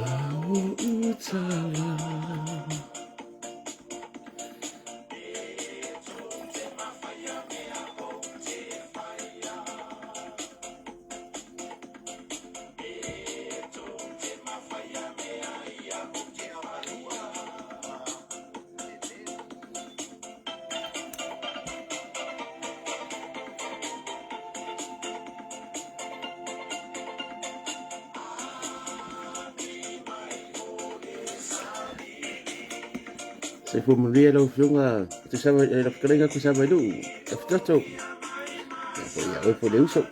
Au tala. Soifua manuia lau Afioga Tuisava, eh, lau fetalaiga Tuisava i luu tafitoto. Ia po ia oe po le uso.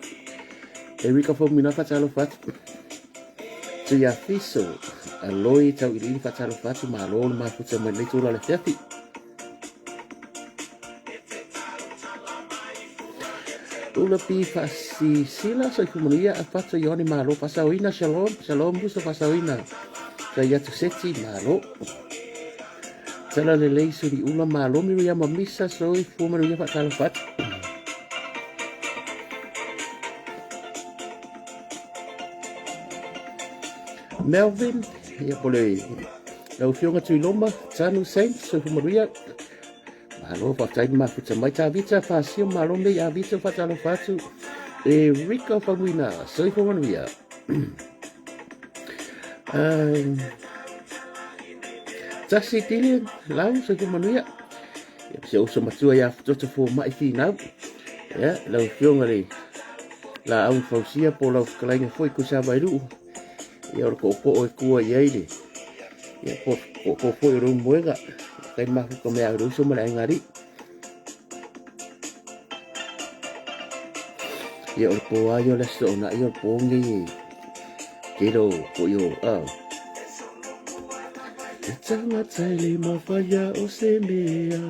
Erika Fomina faatalofa atu. Tuiafiso, Aloi Tauiliili faatalofa atu, malo le mafuta mai lenei tula le afiafi. Ula pi faasisila soifua manuia Afato Ioane malo faasaoina shalom shalom uso faasaoina Taiatu Seti malo Tala lelei suli ula malo Miriama Misa soifua manuia faatalofa atu Melvin ia po le lau afioga Tuiloma Tanu Saint soifua manuia Malo faafetai le mafuta mai Tavita Fasio malo mei Avita faatalofa atu e Rika Famuina soifua manuia um, Tasi Tili lau soifua manuia Ia se uso matua ia Futoto Fomai Finau ia lau afioga le laau fausia po lau fetalaiga foi Kusa Vailuu ia o le poopoo e tua i ai le ia po poopoo foi o le moega kai mafuta mea o le uso ma le aiga alii ia o le pō ai o le aso ona ia o le pō nei e tele o foi o a E tangata e le mawhaia o se mea.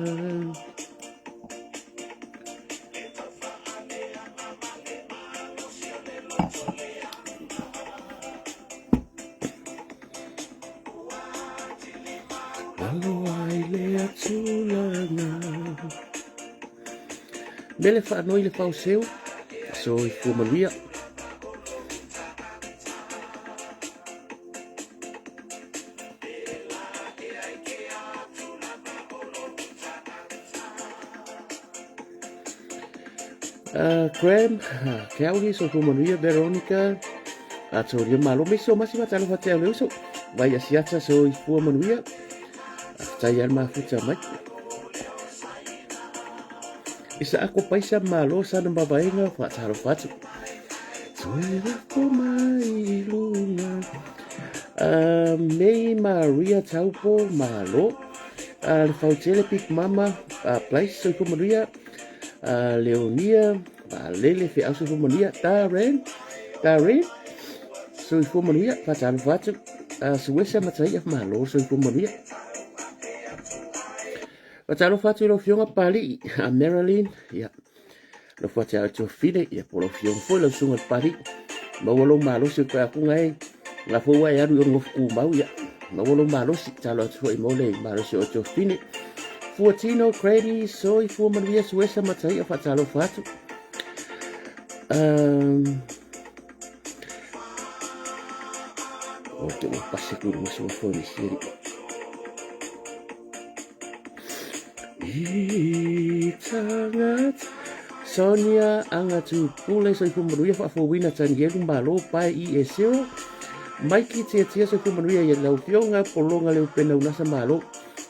Alo ai le atulaga. Mele whaanoi le pauseu, soifua manuia. Uh, Graham, uh, Keauli, soifua manuia, Veronica, Atoria malo, me so masi matalo fatea le uso, vai asiata soifua manuia, tai al mafuta mai. Isa ako paisa malo sa na mavaenga whaataro whatu. Toe lako mai lunga. Uh, May Maria Taupo malo. Uh, le Fautele Big Mama uh, Place soifua manuia. Uh, Leonia Valele Feau soifua manuia. Darren Darren soifua manuia. Whaataro whatu. Uh, Suesa Mataia malo soifua manuia. Faatalofa atu i lau Afioga Papalii, a Marilyn, ia, nofo atu ia Tuafine, ia po lau Afioga foi lau Susuga Papalii. Maua lou malosi o toe akuga e, ngā fou e alu i ona gofu kumau, ia, maua lou malosi, talo atu foi mo le malosi o Tuafine. Fuatino, Grady, Soifua Manuia, Suesa, Mataia, faatalofa atu. Um, o te ua pasi kuru maso fo ni siri. I tangata Sonia Angatu Pule Soifua Manuia Faafouina Tanielu Malo Pae i e Zero Maiki Tiatia Soifua Manuia ia lau Afioga Pologa Leupena Unasa Malo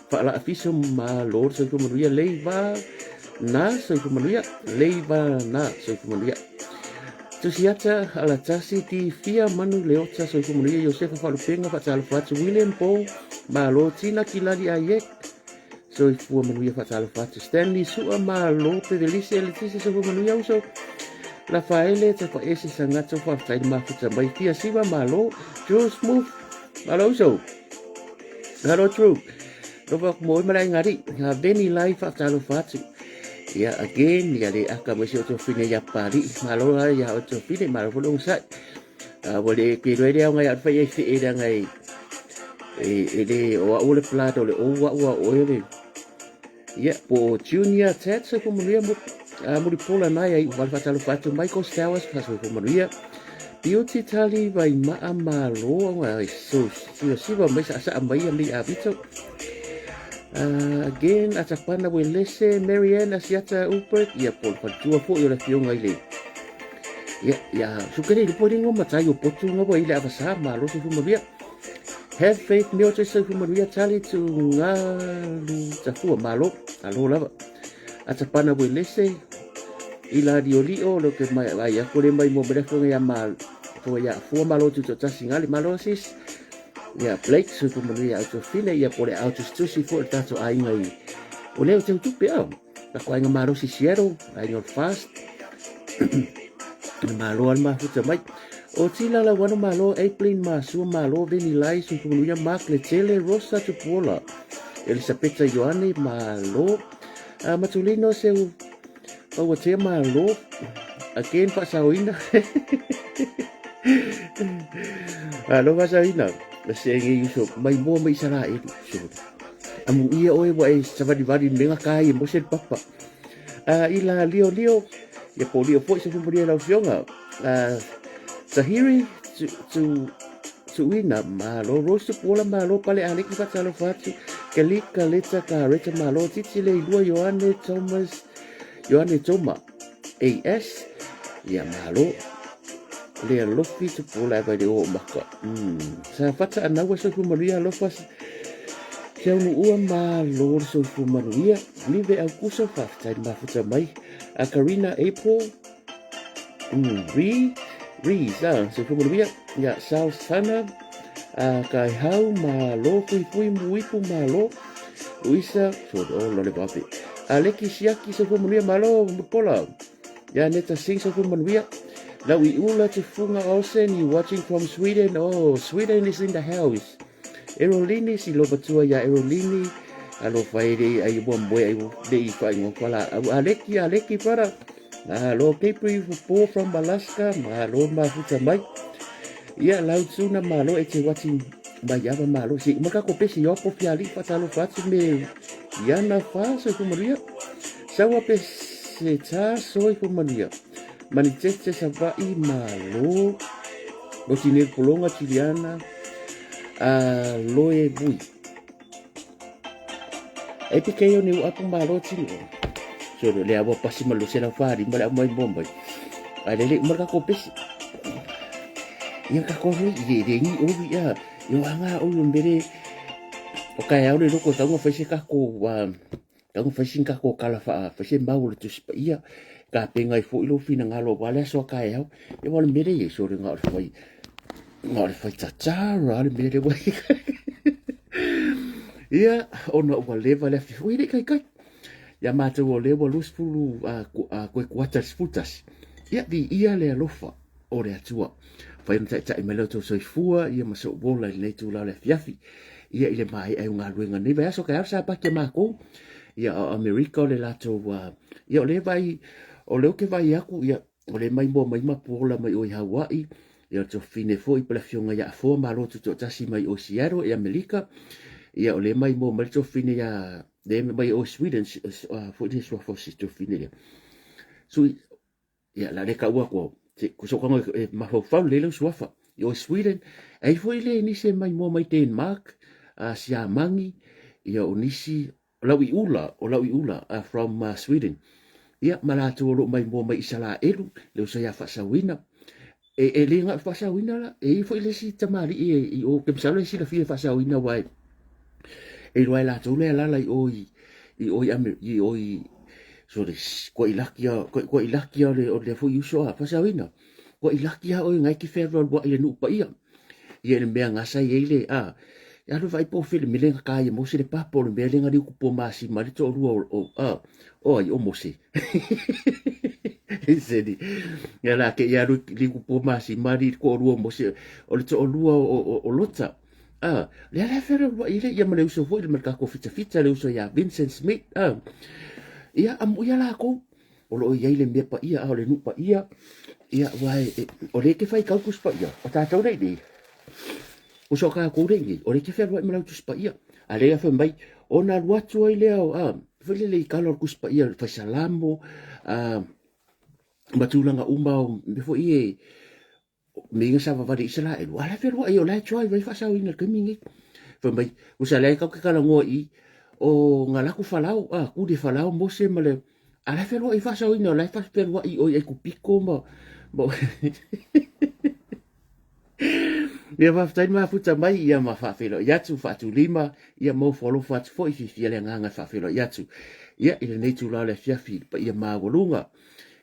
Faalaafiso Malo Soifua Manuia Leiva Na Soifua Manuia Leiva Na Soifua Manuia Tusiata Alatasi Ti Fia Manu Leota Soifua Manuia Iosefa Faalupenga Faatalofa atu William Paul Malo Tina Kilali Ayek Soifua manuia faatalofa atu Stanley Sua Malo Pevelise Letise Soifua manuia uso Rafaele Tafaese Sangato faafetai le mafuta mai Fia Siva Malo Drew Smooth Malo uso Hello Drew Nofo aku mo ma ngari nga Veni Lai faatalofa atu Ya again ya le aka mai se o tofine ya pari malo la ya o tofine malo fo long sai ua le ke loa le aoga ia fai ai fee leaga e e le o au le plata o le ou au a oe le ia po Junior Tat soifua manuia mo a Mulipola nai ai wale faatalofa atu Michael Stowers soifua manuia. Beauty Tali Vaimaa Malo auga ai so siva mai saasaa mai ia mei Avito. Again Atapana Welese Marianne Asiata Upert ia po le faletua foi o le afioga i le ia ia sukele i le po le matai o potu nga wa i le avasa malo soifua manuia. Have faith meo te soifua manuia tali tu ngalu tafua malo alo lava. Atapana Welese i la liolio le ke mai ai aku le mai mo mele fonga ia ma fonga ia fua malo tu tasi ngali malo sis ia Blake soifua manuia au tofine ia po le au tusitusi fo le tatou aiga i o leo teu tupe au la ko aiga malosi Seattle aiga o fast malo al mafuta mai o tila la wano malo April Masua malo Veni Lai soifua manuia Mark Letele Rosa Tupuola Elisapeta Ioane malo Matulino seu Pauatea malo again faasaoina Alo faasaoina se ngi uso mai moa mai Isaraelu so amu ia oe wa e savalivali menga kai e mose le papa i la lio lio ia po lio foi se fumaria lau fionga Tahiri tu tu tuuina malo Rose Tupuola malo Pale Aleki faatalofa atu Kelika Leta Kareta malo Titi Leilua Ioane Thomas Ioane Toma AS ia malo le alofi Tupuola e vai le o maka sa fata anaua soifua manuia alofa se aunu malo le soifua manuia Live Aukuso faafetai le mafuta mai a Karina April Re, Rees, ah, soifua manuia ia South Sana a kai hau malo fuifui muipu malo Luisa so o lo le vape Aleki Siaki soifua manuia malo Mupola ia Neta Singh soifua manuia Lau i ula te funga Olsen you watching from Sweden oh Sweden is in the house Erolini si lovatua ia Erolini alofa e le ai ua moe ai le i whaingo kwa la Aleki Aleki brother Malo Capri Paul from Alaska, malo mafuta mai. Ia lau tuna malo e te wati mai ava malo. Si uma kako pesi opo fiali fatalo fatu me iana fa so maria. Sawa pe se ta so maria. Mani tete savai malo. Rotine polonga tiliana. A loe bui. E te kei o ni apu malo tino. So le awa pasi malo se la whari ma le au mai mo mai. Ai le le uma ka ko pesi. Ia ka ko hui i le ngi o ia. Yo anga o yo mbere o kai au le loko taunga whaise ka ko taunga whaise ka ko kala wha whaise mau le tusi pa ia. Ka penga i fo ilo whina ngalo wa le aso kai au. Ia wale mere ye so le ngā o le whai. Ngā o le whai tatara le mere wai. Ia, ona ua leva le afi ui le kai kai. Ia mātou o lewa 20 koe kuata le 11. Ia, vi ia le alofa o le Atua. Whai ona taʻitaʻi mai lau tau soifua, ia ma sou ola i lenei tūlā o le afiafi. Ia i le maeʻa i o galuega nei vaiaso kai sa paki a mākou. Ia o Amerika o le latou, ia o le vai, o le oke vai aku, ia o le mai moa mai mapuola mai o i Hawaii, ia o le tofine foi pa le afioga ia Afoa Malo Tutoatasi mai o Seattle i Amerika, ia o le mai moa mai le tofine ia le mai o Sweden, foi le suafa o si tofine lea. Sui, ia la le kaua ko, te ko sokonga e mafaufau le lau suafa. I o Sweden, ai foi le nisi e mai moa mai Denmark, a Siamangi, ia o nisi O lau i ula, o lau i ula, from Sweden. Ia, ma latou o lo o mai moa mai Isalaelu, le uso ia faasauina. E, e le ngau faasauina la, e i foi le isi tamalii e, i o, ke masalo e silafia e faasauina wa e, e iloa e latou le alala i o i, i o i ame, i o i, sorry, kua i laki a, kua, kua i laki a o le, o le foi uso a, faasauina. Kua i laki a oe ngai ki whearuarua i le nuu paia. Ia le mea gasa i ai le, a, e alu vai po fele mele nga ka ia Mose le papa o le mea le nga liu kupo masi ma le to'olua o, o, a, o ai o Mose. Seni, ia la ke ia alu liu kupo masi ma le to'olua o Mose, o le to'olua o, o, o Lota. A, le ala fere wa ile ia ma le uso foi le ma le kako fita fita le uso ia Vincent Smith. A, ia amu ia la kou. O lo o i ai le mea paia, a o le nuu paia, ia, aua e, o lea e te fai kau Tusi Paia, o tatou lea i nei, o so kākou lea i nei, o lea e te fealuai ma lau Tusi Paia. A lea fai mai, ona alu atu ai lea, a, foi lele i kala o le Tusi Paia, le fai Salamo, a, ma tulaga uma o mea foi e, mea ia sa vavale i Isaraelu, a la e fealuai, o la e drive ai faasaoina i le taimi lenei. Fai mai, tusa lea tatou te talanoa i i, o na laku Falao, a, kuli e Falao Mose ma le, a la e fealuai faasaoina, o la e fealuai i o i Aikupito ma, ma Ia faafetai le mafuta mai, ia ma faafeiloai atu, faatulima, ia ma ofo alofa atu foi, fiafia le agaga e faafeiloai atu. Ia, i lenei itula o le afiafi i le paia maualuga.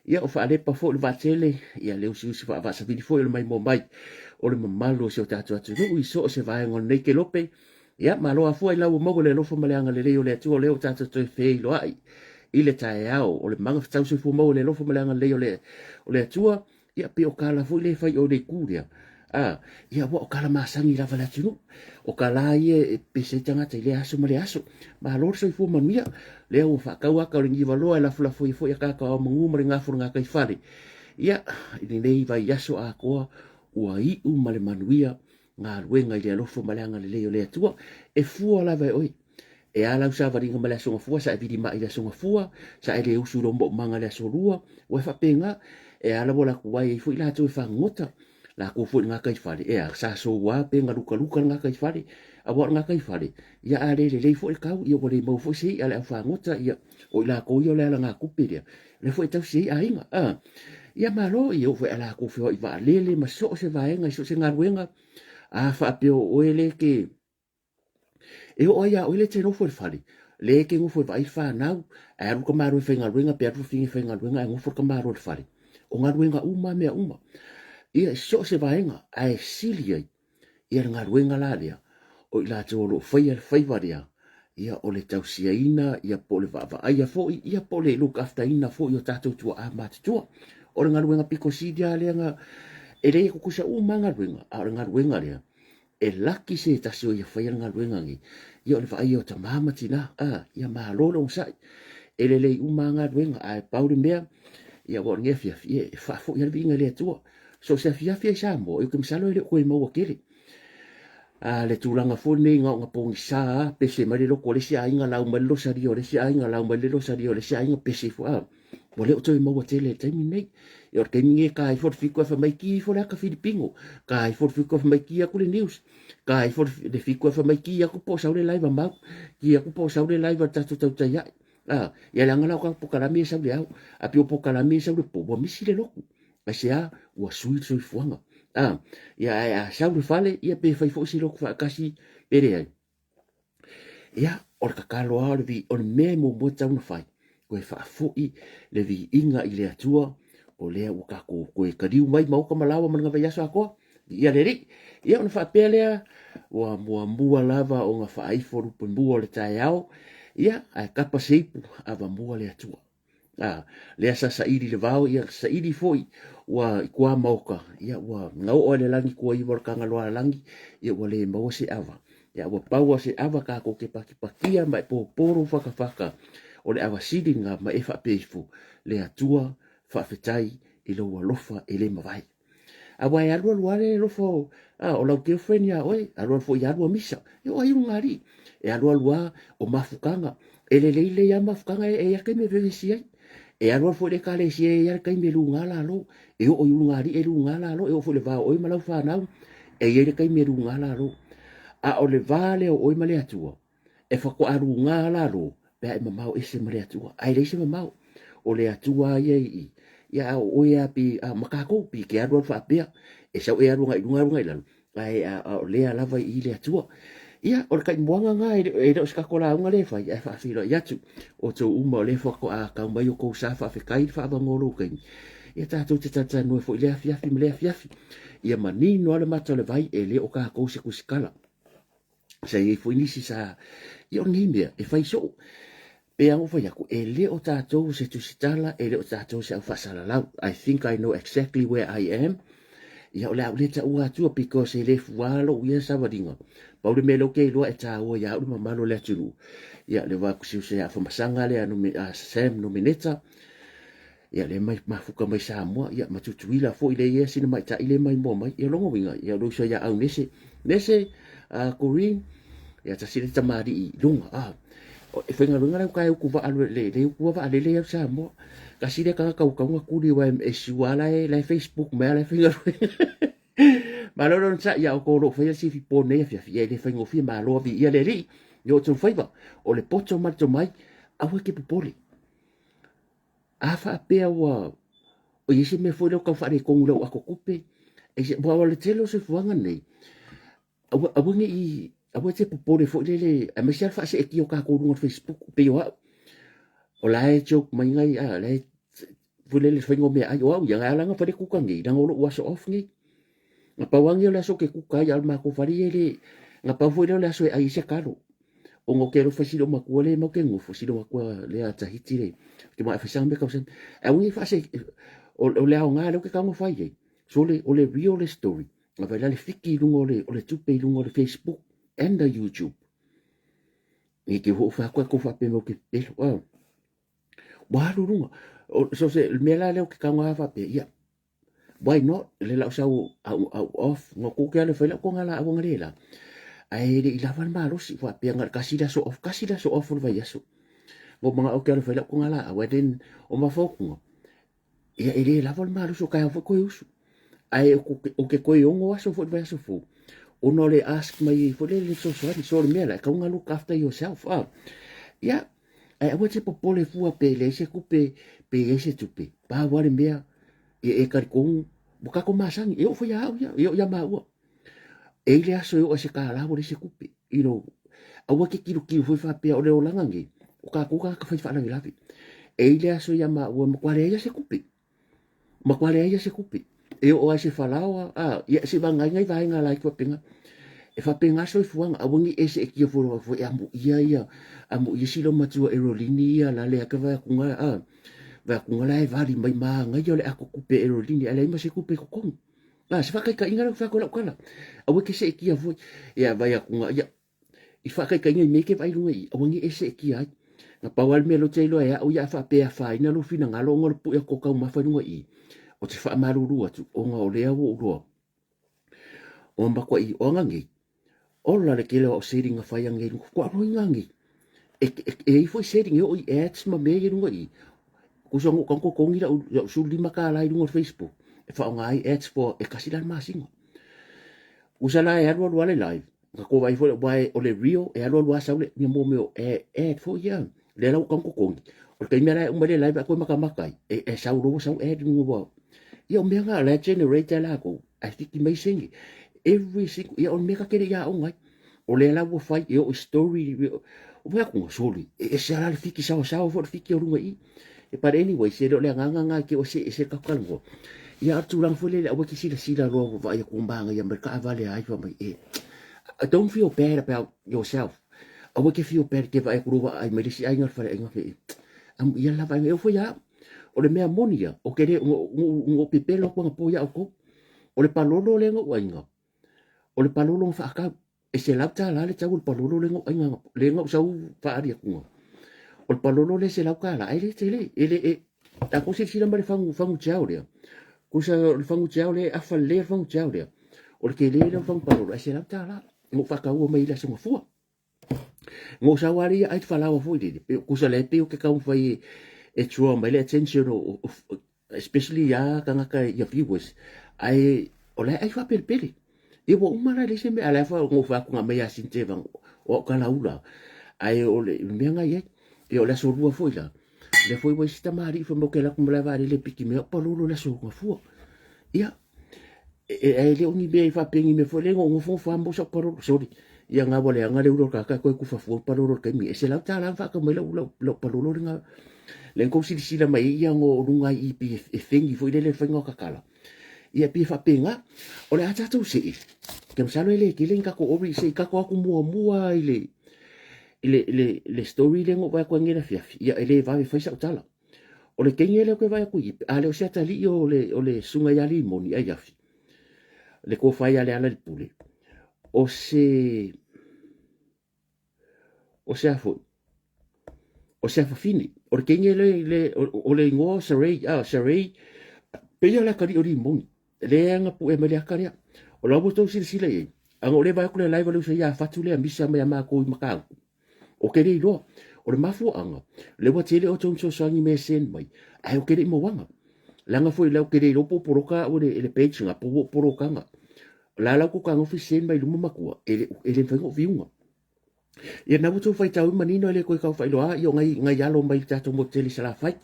Ia, o faalepa foi le vaatele, ia le usiusi faavaasavili foi o le maimoa mai o le mamalu o si o tatou atunuu i so o se vaega o lenei kelope. Ia, malo afua i lau ua maua le alofa ma le agalelei o le Atua o lea ua tatou toe feiloai i le taeao o le magafetau soifua maua i le alofa ma le agalelei o le, o le Atua. Ia, pei o tala foi lea e fai o le itu lea. A, ia, ua o tala masani lava le atunuu. O tala ia e pese ai tagata i lea aso ma lea aso. Malo le soifua manuia. Lea ua faatau ata o le nivaloa e lafolafo ai foi akata o ao manu ma le gafo o le gataifale. Ia, i lenei vaiaso atoa ua iu ma le manuia galuega i le alofa ma le agalelei o le Atua. E fua lava e oe. E a lau savaliga ma le Aso Gafua, sa e vilima'i i le Aso Gafua, sa e le usu i lou mo'omaga i le Aso Lua, ua e faapena. E a lau alu atu ai ai foi latou e fagogota, latou foi i le gataifale, e a, sa soua pe na lukaluka le gataifale, aua o le gataifale, ia a le lelei foi le tau, ia ua le maua foi se i'a a le aufagota, ia o i latou ia o le alagatupe lea, lea foi e tausi ai aiga, a. Ia malo, ia oo foi ia latou feoai vaalele ma so o se vaega i so o se galuega, a faapea o oe le e te E oo ai ia oe lea e te nofo i le fale, lea e te nofo e vaai le fanau, ae alu le tamaloa e faigaluega pe alu le fafine e faigaluega ae nofo le tamaloa i le fale. O galuega uma lava mea uma. Ia, i so o se vaega, ae sili ai ia le galuega la lea o i latou o lo o faia le faiva lea, ia o le tausiaina ia po o le vaavaaia foi ia po o le look after ina foi o tatou tuaa matutua. O le galuega pito sili lava lea na, e le tutusa uma lava galuega, a o le galuega lea e laki se tasi o ia faia le galuega nei, ia o le vaaia o tama ma tina, a, ia malo le onosai. E lelei uma lava galuega, ae pau le mea, ia ua o lenei afiafi, ia e faafoi lava le viiga i le Atua. So o se afiafi ai Samoa, ou te masalo e le o toe maua tele. A, le tulaga foi lenei na ona pogisa lava, pese mai le loto o le isi aiga, lau mai le losalia o le isi aiga, lau mai le losalia o le isi aiga, pese ifo, a, ua le o toe maua tele i le taimi lenei. Ia o le taimi lenei e ta ifo le fitu ae fai mai ki ifo le ata Filipino, ta ifo le fitu ae fai mai ki atu le news, ta ifo le fitu ae fai mai ki atu po o sau le live a Mau, ki atu po o sau le live a le tatou tautai ae. A, ia leaga la o tatou pokalame e sau le ao, a pei o pokalame e sau le po, ua misi le lotu. Aisea? Ua sui le soifuaga. A, ia ae a sau le fale, ia pe fai foi se lotu faatasi pe leai. Ia, o le tatalo lava o le vi, o le mea e muamua e tatau ona fai, toe faafoi le viiga i le Atua, o lea ua tatou toe taliu mai maota ma laoa ma le vaiaso atoa, viia le Alii. Ia ona faapea lea, ua muamua lava ona faaifo lupemua o le taeao, ia, ae tapa se ipu, avamua le Atua. A, lea sa saili le vao, ia saili foi ua i tua maoka, ia ua gaoo i le lagi tuaiva o le Tagaloa lagi, ia ua le maua se ava. Ia ua pau lava se ava tatou te patipatia ma e popo lou fatafata o le ava sili lena ma e faapea ifo, le Atua faafetai i lou alofa e le mavae. Aua e alualu lava le alofa o, a, o lau girlfriend ia oe, alualu foi ia alu a misa. E o ai uluga alii. E alualu lava o mafutaga. E lelei lelei lava mafutaga e i ai taimi e vevesi ai. E alualu foi le ekalesia e i ai le taimi e luga lalo. E oo i uluga alii e luga lalo. E oo foi i le va o oe ma lau fanau, e i ai le taimi e luga lalo. A o le va lea o oe ma le Atua, e faatoa luga lalo pe a e mamao ese ma le Atua. Ae leai se mamao. O le Atua ia i, ia a o oe a pi, a ma tatou pi ke alu alu faapea. E sau e alu agai i luga alu agai i lalo, ae a, a o lea lava i le Atua. Ia, o le taimuaga na, e le o se tatou lauga lea e fai, ae faafeiloai atu. Outou uma o lea faatoa tau mai o tou sa faafetai i le faavanoa o lou taimi. Ia tatou te talatalanoa foi i lea afiafi ma lea afiafi. Ia manino lava le mata o le vai, e le o tatou se tusitala. Sa i ai foi nisi sa, ia o lenei mea, e fai soo. Pei lava ona ou fai atu, e le o tatou se tusitala, e le o tatou se aufaasalalau. I think I know exactly where I am. Ia o le a ou le taua atua because e le fua lou ia savaliga. Pau le mea lea ou te iloa e taua ia au le mamalu o le atunuu. Ia le va kusiusa ia Afamasaga lea a Sam Nomeneta. Ia lea mai mafuka mai Samoa, ia ma Tutuila foi lea ia sina maitai lea mai moa mai. Ia longa uiga, ia lo uso ia au nese. Nese, Corinne, ia tasi le tamalii i luga. Ah, e faigaluega lau kai uku vaa le le uku vaa lele ia Samoa. Kasi le tagata ua taunga kuli wa e siua la e la e Facebook mai la e faigaluega. Malo le onosai ia outou o lo o faia sifi po nei afiafi, ia e le faigofie, malo viia le Alii i o outou faiva. O le poto ma le tomai, aua e te popole. A faapea ua o i ai se mea foi lea ua tau faaletonu i lau ato tupe, aua o le tele o soifuaga nei, aua, aua ne i, aua e te popole foi lele, aemaise lava le faaseetia o tatou i luga o le Facebook, pei o au, o la e joke mai nai, a, la e foi lele i le faiga o meaai, o au ia, na ala ona fai le kuka nei, leaga o lou aso off nei. Na pau lava lenei o le aso ou te kuka ai, a o le matou fale ia e le, na pau foi lea o le aso e ai ai se talo. Ona ou te alofa i si loomatua lea matou te nofo, si loomatua lea a Tahiti le, ou te manao e fai sana meatausami. Ae aua ne i faase, o le aoga lea ou te tago fai ai, so o le real le story, na vaai la le fiki i luga o le tupe i luga o le Facebook and the YouTube. Ne i te i ua ou fai atu ae tou faapea mai ou te pepelo. Oh. Ua alu luga. So se mea la lea ou te tago lava faapea, ia, why not? Le lau sau au, au off, nga ku ke ale fai lau konga la au ngale la. Ae le i lava le malosi, faapea nga kasi le aso off, kasi le aso off o le vaiaso. Ngo manga o ke ale fai lau konga la au, and then o mafaokunga, ia e le lava le malosi o taeao foi koe usu. Ae o ke koe ono aso foi le vaiaso fou, ona o le ask mai foi le le fesoasoani. So o le mea la, e tatau ona look after yourself. Ah. Ia, ae aua te popole fua pe leai se tupe, pe i ai se tupe. Pau lava le mea, ia e talitonu, ua tatou masani, e oo foi ia au ia, e oo ia maua. E i le aso e oo ai se kālā ua leai se tupe. You know, aua te tilotilo foi faapea o le olaga nei, o tatou tagata fai faalavelave. E i le aso ia maua e matua leai lava se tupe. Matua leai lava se tupe. E oo ai se falaoa, a, ia se vaga ai nai vaega laiti faapena. E faapena soifuaga, aua ne i e seetia fua foi e amuia ia, amuia si loomatua Erolini ia la lea ka vaai atu ga, a, vaai atu ga la e vali mai manaia o le ato tupe Erolini, ae leai ma se tupe i totonu. A, se faataitaiga lea ou te fai atu ai lau tala. Aua e te seetia foi. Ia vaai atu ga, ia, i faataitaiga i mea e te vaai i luga i i, aua ne i e seetia ai. Na pau lava le mea lea ou te iloa e au ia a faapea e afaina lou finagalo ona o le pue atu o taumafa i luga i i, ou te faamalulu atu ona o lea ua ou iloa ua matuai o aga nei, ola le tele o au setting na fai anei i luga, faatoa loiga anei. E, e, e i ai foi setting e oo i ads ma mea ia i luga i i. Tusa na ou tago totogi lau, lau $15 i luga o le Facebook e faaaoga ai ads for e tasi la le masina. Tusa la e alu alu lava le live, na tou vaai foi aua o le reel e alu alu lava sau le ia mo mea o ad foi ia. Lea la ua tago totogi. O le taimi lava la e uma ai le live a toe matamata ai, e, e sau loa ua sau ad i luga ua Ia o mea na o la e generate e latou, ae fiki mai sene. Every single, ia o le mea ta te le i aoga ai. O lea la ua fai, e oo i story, o fai atu, soli, e ese lava la le fiki saosaoa foi le fiki o luga i i. But anyways, e le o le agaga lena e te o se ese tatou talanoa. Ia a o le tulaga foi lele, aua e te silasila loa ua vaai atu ua manaia mai le taavale a ai fai mai e, don't feel bad about yourself. Aua e te feel bad e te vaai atu loa ua aai mai le isi aiga o le faleaiga fai e, amuia le lava aiga, e oo foi ia au. O le mea moni ia, o ke le, na ou pepelo atu anapo ia outou. O le palolo lea na ou aiga, o le palolo na faatau. E $100 le tau o le palolo lea na ou aiga, lea na ou sau faaali atu. O le palolo lea $100, ae le tele. E le, e, tatou silasila mai le fagu, fagu tiao lea. Kusa o le fagu tiao lea, e afa lelei le fagu tiao lea. O le tele lea o le fagu palolo, ae $100. Na ou faataua mai i le Aso Gafua. Na ou sau lava lea ai le falaoa foi lele, pe tusa lea pei ou te taumafai e, e draw mai le attention o, o, especially ia tagata ia viewers, ae o la e ai faapelepele. Ia ua uma la e leai se mea, a la e fa, na ou fai atu na aumai ia Sinteva, o au kalaula, ae o le mea na i ai. Ia o le aso lua foi la, lea foi ua i si tamalii fai mai ou te alu atu i le malae vaalele e piki mai au palolo i le aso Gafua. Ia, e le o ni mea i faapea ni mea foi lea na ou nofonofo lava mo sau palolo. Sorry. Ia nga ua leaga le ula o le tagata e toe tufa fua palolo i le taimi. E $100 na faatau mai lau, lau, lau palolo lena. Lea na tou silasila mai ai ia no o luga i i pei e fegi foi lele le faiga o tatala. Ia pei e faapena. O le a tatou see. Ke masalo e le tele ni tatou ori se i tatou atu muamua i le i le, le, le story lea na ou vaai atu ai nei le afiafi. Ia e le vave fai sau tala. O le teine lea ou te vaai atu i i, a le o se atalii o le, o le susuga ia Limoni Aiafi, le tofa ia Lealailepule, o se, o se a foi, o se afafine. O le teine le, le, o, o le igoa o Sarai, ah, Sarai, pei o le atalii o Limoni, lea na pue mai le ata lea. O la ua outou silasila i ai, ana o le vaai atu le live a le uso ia Fatu lea misa mai a matou i Matautu, Ou te le iloa. O le mafuaaga, lea ua tele outou fesoasoani mea e send mai, ae ou te le i mauaga. Leaga foi lea ou te le iloa po o poloka au e le, e le page na, po ua ou polokaga. O le a la outou fetagofi send mai luma matua, e le, e le mafai ona ou viuga. Ia na ua outou faitau ai manino e le toe tau faailoa ia o nai, nai alo mai le tatou motu tele i Salafai.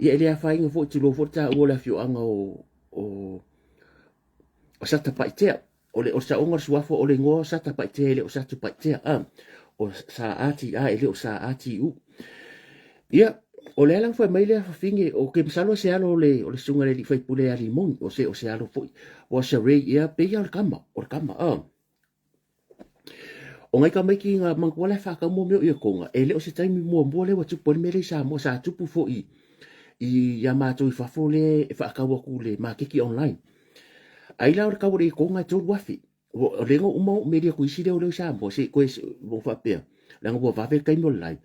Ia e le afaina foi, tulou foi le taua o le afioaga o, o, o Satapaitea. O le, o le saoga o le suafa o le igoa o Satapaitea e le o Satupaitea. A, o Sa A T A e le o Sa A T U. Ia, o le ala fai mai lea fafine, o ke masalo se alo o le, o le susuga i le alii faipule ia Limoni, o se, o se alo foi, o se Ray, ia, pei o le kama, o le kama, a. O ngai tamaiti na manatua la e faatau mo mea o iotoga, e le o se taimi muamua lea ua tupu ai le mea lea i Samoa, sa tupu foi i ia matou i fafo lea e faatau atu i le maketi online. Ai la o le tau o le iotoga e 3,000. O lea na uma ona ou meli atu i isi leoleo i Samoa, se i toe ou faapea, leaga ua vave le taimi o le live.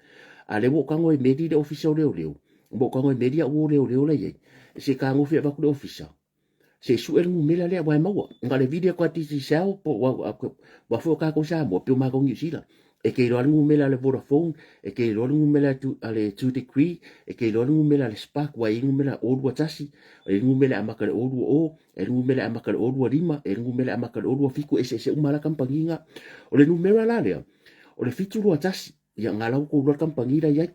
A lea ua ou tago e meli le ofisa o leoleo, ua ou tago e meli au o leoleo la i ai, se i fetagofi e avatu i le ofisa. Se i sue le numera lea aua e maua. Na o le vili atu a Digicel po o aua foi o tatou Samoa pei o matou Niu Sila. E te iloa le numera a le Vodafone, e te iloa le numera a le Two Degree, e te iloa le numera a le Spark aua e i ai numera 021, e i ai numera e amata i le 020, e i ai numera e amata i le 025, e i ai numera e amata i le 027, e eseese uma lava la kamupani na. O le numera la lea, o le 721. Ia nga la ua tou iloa le kamupani la i ai,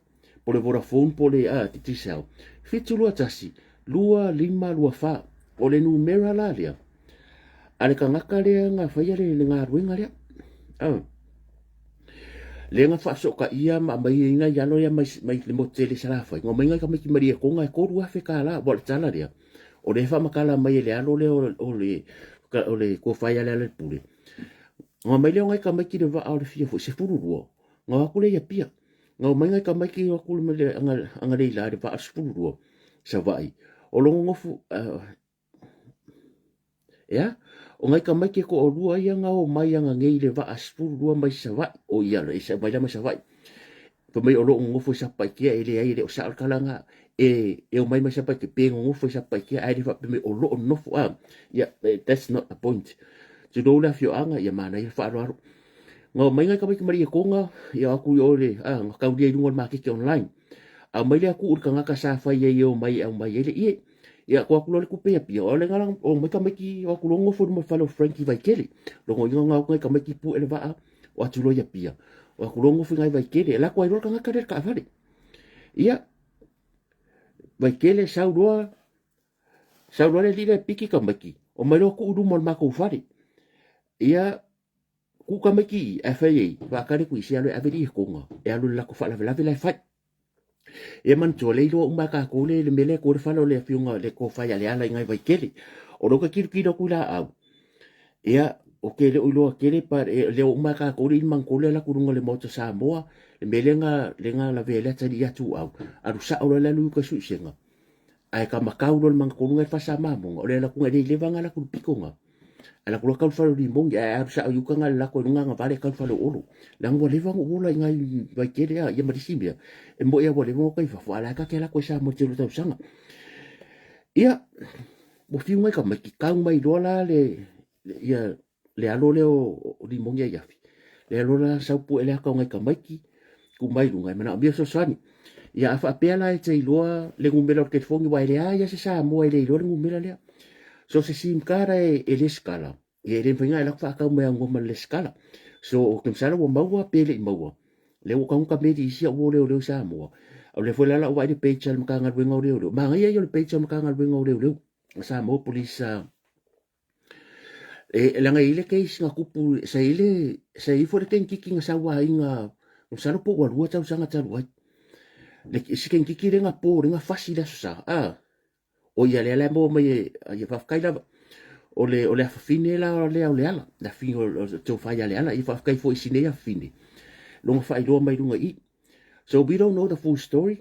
po o le Vodafone po o le Digicel, 721 2524. O le numera la lea a le tagata lea na faia le, le galuega lea. Ah. Lea na faafesootaia ma aumai ai nai alo ia mai, mai le motu tele i Salafai. Na omai nai tamaiti mai Lietoga e 3,000 tālā. Ua o le tala lea, o lea e faamatala mai e le alo lea o, o le, o le tofa ia Lealailepule. Na omai lea o nai tamaiti i le vaa o le fia foi, 12. Na o atu lea i Apia. Na omai nai tamaiti o atu le agalei la i le vaa o le 12 Savaii. O lo nonofo, uh, ea, o nai tamaiti e toalua ia na omai aganei i le vaa 12 mai Savaii. O ia, e mai la mai Savaii. Fai mai o lo o nonofo i Satupaitea, e leai e le o sao le tala na. E, e omai mai Satupaitea, pe nonofo i Satupaitea, ae le faapea mai o lo o nonofo. Ah, yeah, that's not the point. Tulou le afioaga, ia manaia le faaaloalo. Na omai nai tamaiti mai Iekoga, ia o atu i o le, ah, na taulia i luga o le maketi online. A omai le atu i le tagata sa fai ai e omai e aumai ai le ie. Ia, atu atu loa le tupe i Apia, o le ngala, o mai tamaiti o atu loa nofo i luma o le fale o Frankie Vaitele. Logo ina na o atu nai tamaiti pue le vaa, o atu loa i Apia. O atu loa nofo i nai Vaitele, e lako ai loa le tagata lea i le taavale. Ia, Vaitele sau loa, sau loa le alii lea e piki tamaiti, omai loa tuu i luma o le matou fale. Ia, tuu tamaiti i, ae fai ai, faatali atu i se alo e ave le iekoga, e alu i le latou faalavelave la e fai. Ia manatua, lea e iloa uma e tatou le, le mea lea e tu ai le fale o le afioga le tofa ia Leala i nai Vaitele. O lea ou te tilotilo atu i laau, ia, ou te le o iloa tele, but e leo uma e tatou le ili magatolu lea e alu atu i luga o le Maota Samoa, le mea lea na, lea na lavea ai le atalii ia Tuau, alu sao loa le alu i uka i Suisega, ae kamatau loa le magatolu na i le fasa mamoga, o le alu atu na, e le i leva ona alu atu i le pito na. Ae latou loa tau le fale o Limoni, ae alu sao i uka na le lako i luga agavale tau le fale o Olo. Leaga ua leva ona ou ola i nai Vaitele a, ia ma le isi mea, e moni lava ua leva ona ou i fafo, a o la e ta te alu atu ai Samoa i le tele o tausaga. Ia, ua fiu nai tamaiti, tau mai loa la le, ia, le alo lea o Limoni Aiafi, le alo la sau pue le ata o nai tamaiti, tuu mai luga, e manaomia fesoasoani. Ia a faapea la e te iloa le numera o le telefoni, aua e leai lava se Samoa e le iloa le numera lea. So se sim card e, e lesitala, ia e le mafai ona e alu atu faatau mai aunoa ma le lesitala. So ou te masalo ua maua pe le i maua. Lea ua tago ta meli i isi au o leoleo i Samoa. O lea foi la la ou vaai i le page a le Matagaluega o Leoleo. Manaia ia o le page a le Matagaluega o Leoleo, Samoa Police uh, E, leaga e i ai le case na tupu, sa i ai le, sa i ai foi le tengitiki na sauaina, masalo po ua 2 tausaga talu ai. Le si tengitiki lea na po, lea na fasi i le Aso Sa, a, o ia lea la e maua mai e, ia faafetai lava. O le, o le afafine la lea o Leala, le afafine o le tofa ia Leala, ia faafetai foi i si nei afafine, lona faailoa mai luga i i. So we don't know the full story,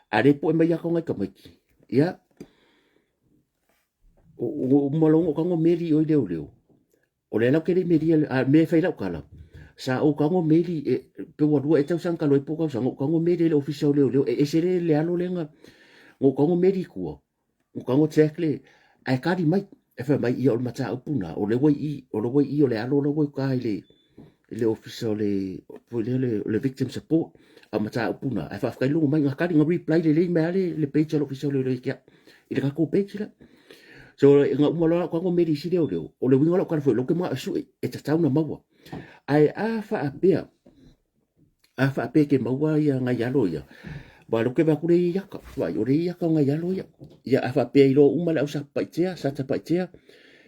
a lea poe mai aka o ngai tamaiti, ia, Ua uma loa ona ou tago meli i o i leoleo, o lea la ou te le i melia, a mea e fai lau tala, sa ou tago meli, e, pe ua 2 ea tausaga talu ai po o tausaga, ou tago meli i le ofisa o leoleo, e ese le, le alo lea na, na ou tago meli i tua, na ou tago check le, ae tali mai, e fai mai, ia o le mataupu lena, o lea ua i i, o lea ua i i, o le alo la ua i uka i le, i le ofisa o le, foi lea, le, le victim support, a o mataupu lena, ae faafetai logo mai, na tali, na reply lelei mai lava le, le page a le ofisa o leoleo ia te au, i le tatou page lea. So e nga uma loa lau tago meli isi leoleo, o le uiga o lau tala foi lou ke manao e sue, e tatau na maua. Ae a faapea, a faapea e ke maua ia nai alo ia, wa lou ke vaai atu le i aka, vaai o le i aka o nai alo ia. Ia a faapea i loa uma le au sapapaitea, sa tapaitea,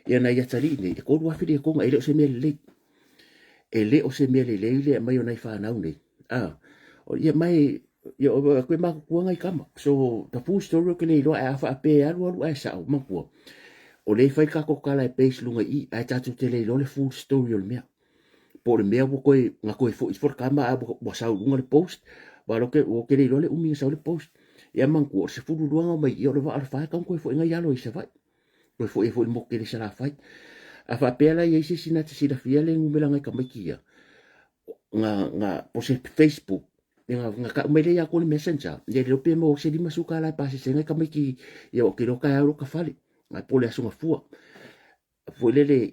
ia nai atalii nei, e 3000 le toga, e le o se mea lelei. E le o se mea lelei le aumai o nai fanau nei. A, ia mai, ia o koe matutua nai tama. So, the full story o ke le iloa, ae a faapea e alu alu ae sao, matua, o lea e fai le tatou tala e base luga i i, ae tatou te le iloa le full story o le mea. Po o le mea ua toe, na toe foi ifo le tama ae ua sau i luga le post, aua o lea ke le iloa le umi na sau ai le post. Ia manatua, o le 12 na omai i i, o le vaa o le fa e tatau ona toe foi nai alo i Savaii. Toe foi ai foi i le motu tele i Salafai. A faapea la e i ai se isi na te silafia le numera nai tamaiti ia, na, na, po se Facebook, ia na, na tau mai lea ia te oe le messenger, ia le iloa pe maua ai se $50 e pasese ai nai tamaiti ia ou te iloa taeao lota fale, ae po o le Aso Gafua. Foi lele,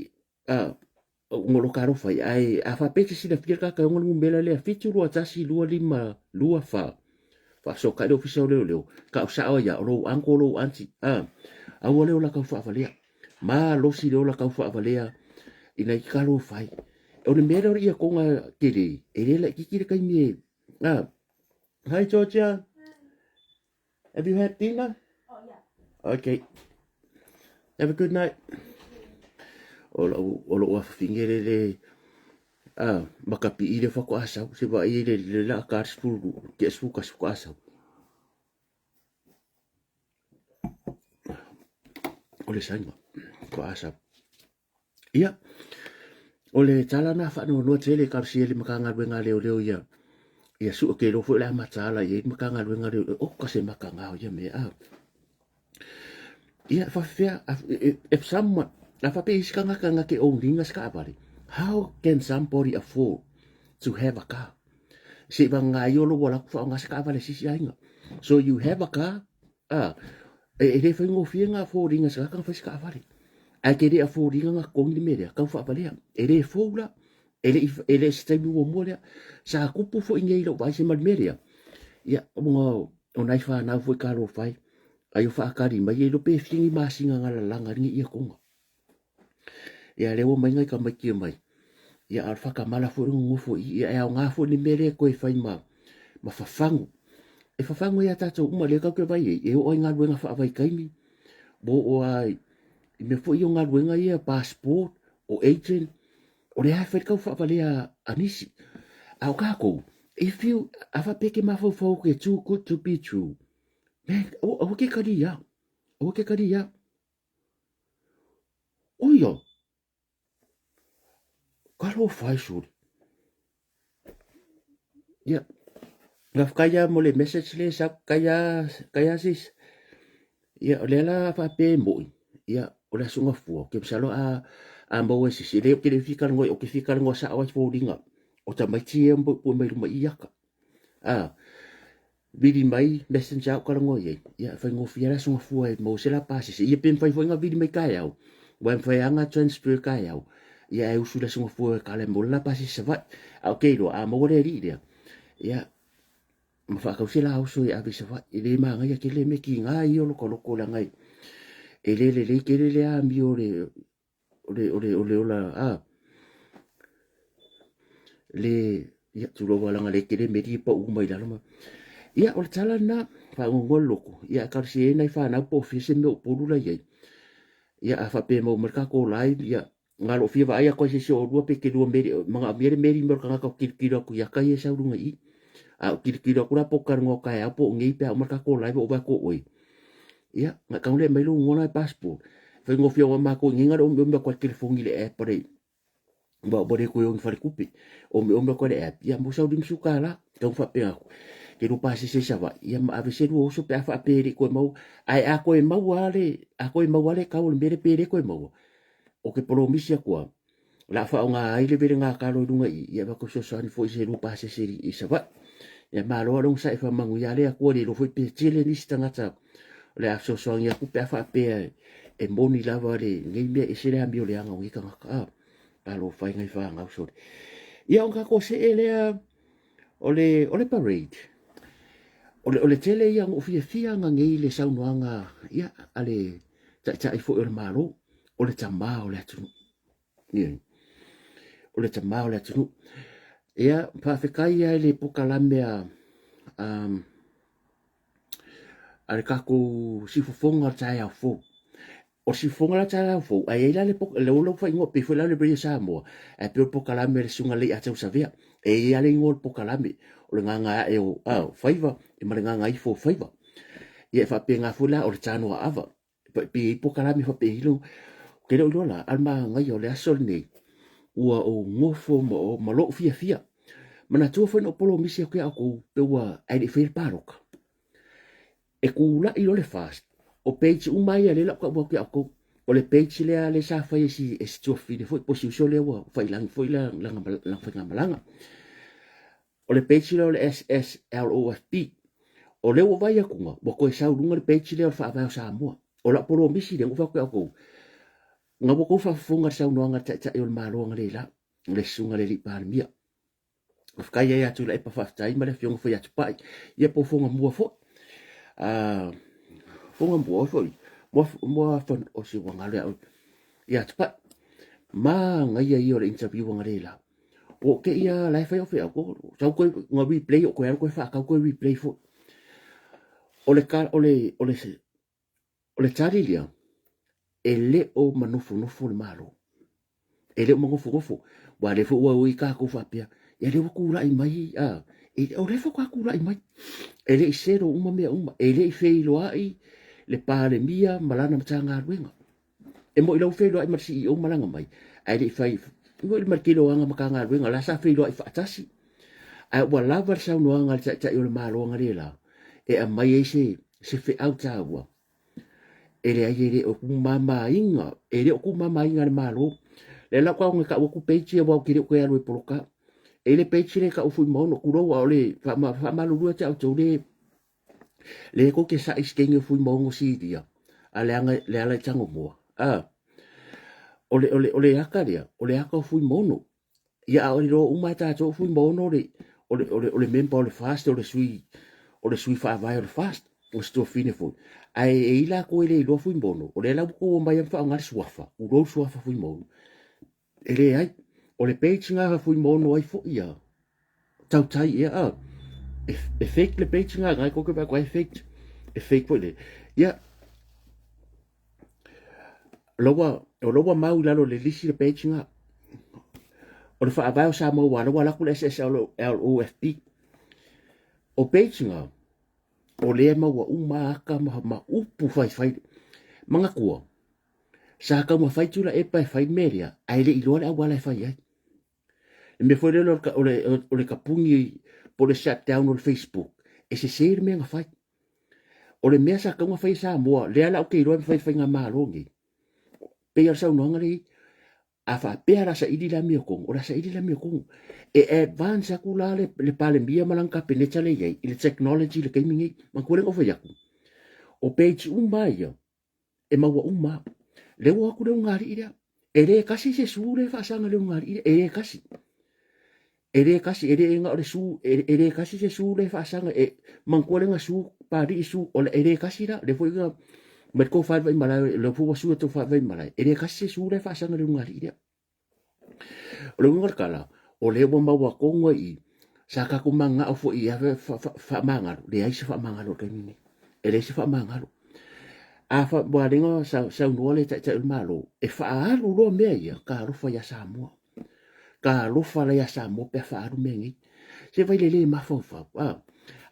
a, ona o lota alofa ia, ae a faapea e te silafia le tagata e ona le numera lea 7212524, faafesootai le Ofisa o Leoleo, tau sao ai lava, o lou uncle, o lou aunty, a, aua le ola tau faavalea, malosi le ola tau faavalea ina ia talofa ai. O le mea lea o le iatoga tele, e le laitiiti le taimi e, a, hi Georgia, have you had dinner? Oh, yeah. Okay. Have a good night. O lou, o lou afafine le le, a, makapi'i le faatoa sau, se vaai ai le, le la ka 10, ke 11 faatoa sau. O le saina, faatoa sau. Ia, o le tala na faanoanoa tele e talosia i le Matagaluega a Leoleo ia, ia sue ke iloa foi o le a mataala i ai le Matagaluega a Leoleo, oka se mataga o ia mea. A. Ia, faafefea, if someone, a faapea i isi tagata na te own ina se taavale, how can somebody afford to have a car? Se i vagana ai o lou alu atu faaaoga se taavale a se isi aiga. So you have a car, A, e le faigofie ngā fōringa se tagata na whai se taavale. Ae ke le a fōringa ngā totogi le mea lea, kau whaavalea. E le fou la, e le, e le se taimi muamua lea. Sa kupu foi nei i lou vaai se ma le mea lea. Ia, ona o nai whanau foi ka lofai, ai o whaakari mai, e iloa pe fia ni masina nga lalaga ni ia konga. Ia lea ua mai nai tamaiti e mai. Ia a o le whakamala foi le nonofo i ia e aoga foi le mea lea toe fai ma, ma fafagu. E fafagu ai a tātou uma lea kau ke vai ai, e oo ai galuega faavaitaimi, ua oo ai i mea foi o galuega ia passport, o agent, o lea e fai le kau faavalea a nisi. A o kākou, if you, a faapea ke mafaufau ke too good to be true, man, aua ke kali ia, aua ke kali ia. Oia, ka roa whai sori. Ia, ngā whakaia mo le message le sa kaia, kaia sis. Ia, o lea la whaapea e moi. Ia, o le aso ngafua, ke masalo a, a maua e sisi. Le o ke le whika ngoi, o ke whika ngoa sa awai fōringa. O tamaiti e mbo pue mai luma i aka. A, vili mai messenger au talanoa i ai, ia e faigofie le aso gafua e maua se la pasese. Ia pe mafai foi ona vili mai taeao, aua e mafai lava ona transfer taeao, ia ae usu i le aso gafua e kala e maua le la pasese Savaii. A o ke iloa, a maua le alii lea, ia ma faatau se la oso e ave i Savaii. E le manaia tele le mea kiga ia o lokaloko leaga e le lelei tele le amio o le o le, o le, o le ola, a, le, ia, tulou lava leaga le tele meli e pau mai lalo ma. Ia, o le tala lena, faagogoa le loto, ia, e talosia ai nai fanau po o fia se mea o Upolu la i ai. Ia, a faapea e maua mai le tatou live, ia, na o lou fia vaai atu ai i se isi o oulua pe te lua meli, manaomia le meli mai o le tagata o tilotilo atu i ata ia e sau i luga i i. A ou tilotilo atu la po o talanoa taeao po o nei pe a uma le tatou live ou vaai atu o oe. Ia, na tau lea mai lou igoa la passport. Faigofie aua matou i nei na le omiomi atu ai le telefoni i le app a le ua ua le toe o i ni faletupe. Omiomi atu ai le app, ia mo sau $50. Tau faapea atu, ke lua pasese i Savaii, ia ma ave se lua oso pe a faapea e le i toe maua. Ae a toe maua lava le, a toe maua lava le tau o le mea lea pe le toe maua, ou te polomisi atu lava, o le a faaaoga ai le velega talo i luga i i, ia avatu fesoasoani foi i se lua pasese i Savaii. Ia malo lava le onosai faamanuia le Atua, le iloa foi pe tele nisi tagata o le a fesoasoani atu pe a faapea e moni lava lenei mea, e ese le amio leaga o nei tagata. A, talofa e nai fanau sole. Ia ona tatou see lea o le, o le parade. O le, o le tele ia ona ou fiafia aga nei i le saunoaga ia, a le Taitai foi o le Malo, o le tamā o le atunuu. Ioe. O le tamā o le atunuu. Ia, faafetai lava i le polokalame a, um, a le tatou siufofoga o le taeao fou. O le siufofoga la o le taeao fou, ae i ai la le, le ua faaigoa pei foi la o le Radio Samoa, ae pei o le polokalame a le Susuga Lei Atauasavea. E i ai lava le igoa o le polokalame, o le gagaae o, a, o faiva ma le gagaifo o faiva. Ia e faapena foi la o le tanoaava. Pe i ai polokalame faapea i lou, ou te le o iloa la, a o le manaia o le aso lenei, ua ou nofo ma, ma lou fiafia. Manatua foi na ou polomisi atu ia outou pe ua ae le i faia le palota. E tulai loa le FAST, o page uma ia lea la ou tau atu ia outou. O le page lea lea sa fai e si, e si tuafafine foi, po o si uso lea ua faiilagi foi lana, lana faigamalaga. O le page lea o le SSLOFP. O lea ua vai atu na, ua toe sau luga le page lea o le Faavae o Samoa. O lau polomisi lea, ua fai atu ia outou, na ua outou faafofoga i le saunoaga a le Taitai o le Malo analeila, le Susuga i le Alii Palemia. Faafetai ai ia Tuilaepa faafetai ma le Afioga foi ia Tupai, ia po o Fogamua foi. Fogamua foi, mua, mua, o se ua galo ia oe, ia Tupai. Manaia ia o le interview analeila. Ua ou te i lava la e fai au feau, sau toe na replay ou toe alu toe faatau toe replay foi. O le, o le, o le, o le tali lea, e le o manofonofo le Malo. E le o manofonofo. Ua lea foi ua ui tatou faapea, ia lea ua tulai mai, a, e, o lea faatoa tulai mai. E le i selo uma mea uma, e le i feiloai le Palemia ma lana Matagaluega. E moi la ua feiloai ma le CEO malaga mai, ae le i fai foi ma le tele o ana Matagaluega la sa feiloai faatasi. Ae ua lava le saunoaga a le Taitai o le Malo analeila e aumai ai se, se feau taua. E leai, e le o tumamaina, e le o tumamaina le Malo. Lea la ua tau tau atu page ia aua ou te le o toe alu e poloka. E i ai le page lea e tau Fuimaono, tulou, a o le faamalulu atu ia outou le Lea tou te sa'i i se teine o Fuimaono Silia a leaga le ala i Tagomoa. A, o le, o le, o le aka lea, o le aka o Fuimaono. Ia a o le iloa uma e tatou o Fuimaono o le, o le, o le, o le member o le FAST, o le sui, o le sui faavae o le FAST, o se tuafafine foi. Ae e i latou e le iloa Fuimaono, o lea la ua tou omai e faaaoga le suafa, tulou le suafa Fuimaono. E leai, o le page na Fuimaono ai foi ia, tautai ia a e, e fake le page na ngai koke ba e fake e fake foi le ia loa o loa mau i lalo le lisi le page na o le faavae o Samoa ua loa laku le SSLOFP o page na o lea maua uma aka ma, ma upu faifai manatua sa taumafai Tuilaepa e fai le mea lea ae le i iloa le auala e fai ai Le mea foi lea o le, o le tapuni po o le shut down o le Facebook, e sese le mea na fai. O le mea sa tatau ona fai e Samoa, lea la ou te iloa e mafai e le faigamalo lenei, pei lava o le saunoaga lea e i ai, a faapea o le a saili le amiotonu, o le a saili le amiotonu. E advance atu la le, le Palemia ma lana Kapeneta lea e i ai i le technology i le taimi lenei. Manatua lea na ou fai atu, o page uma lava ia, e maua uma lava. Lea ua o atu le ulugalii lea. E le kasi se su lea e faasaga i le ulugalii lea. E le kasi. E le kasi, e le na o le su, e, e le kasi se su lea e faasaga. E, manatua lea na su, Papalii su, o le, e le kasi la. Lea foi na, mai le tofa i le Vaimalae, lea foi ua su e le tofa i le Vaimalae. E le kasi se su lea e faasaga i le ulugalii lea. O le uiga o le tala, o lea ua maua tonu ai i i, sa tatou mananao foi i faamagalo, leai se faamagalo i le taimi lenei. E leai se faamagalo. A fa, ua ala ai ona saunoa le Taitai o le Malo, e faaalu loa mea ia, talofa ia Samoa. Talofa la ia Samoa pe a faaalu mea nei. Se vai le le mafaufau, a.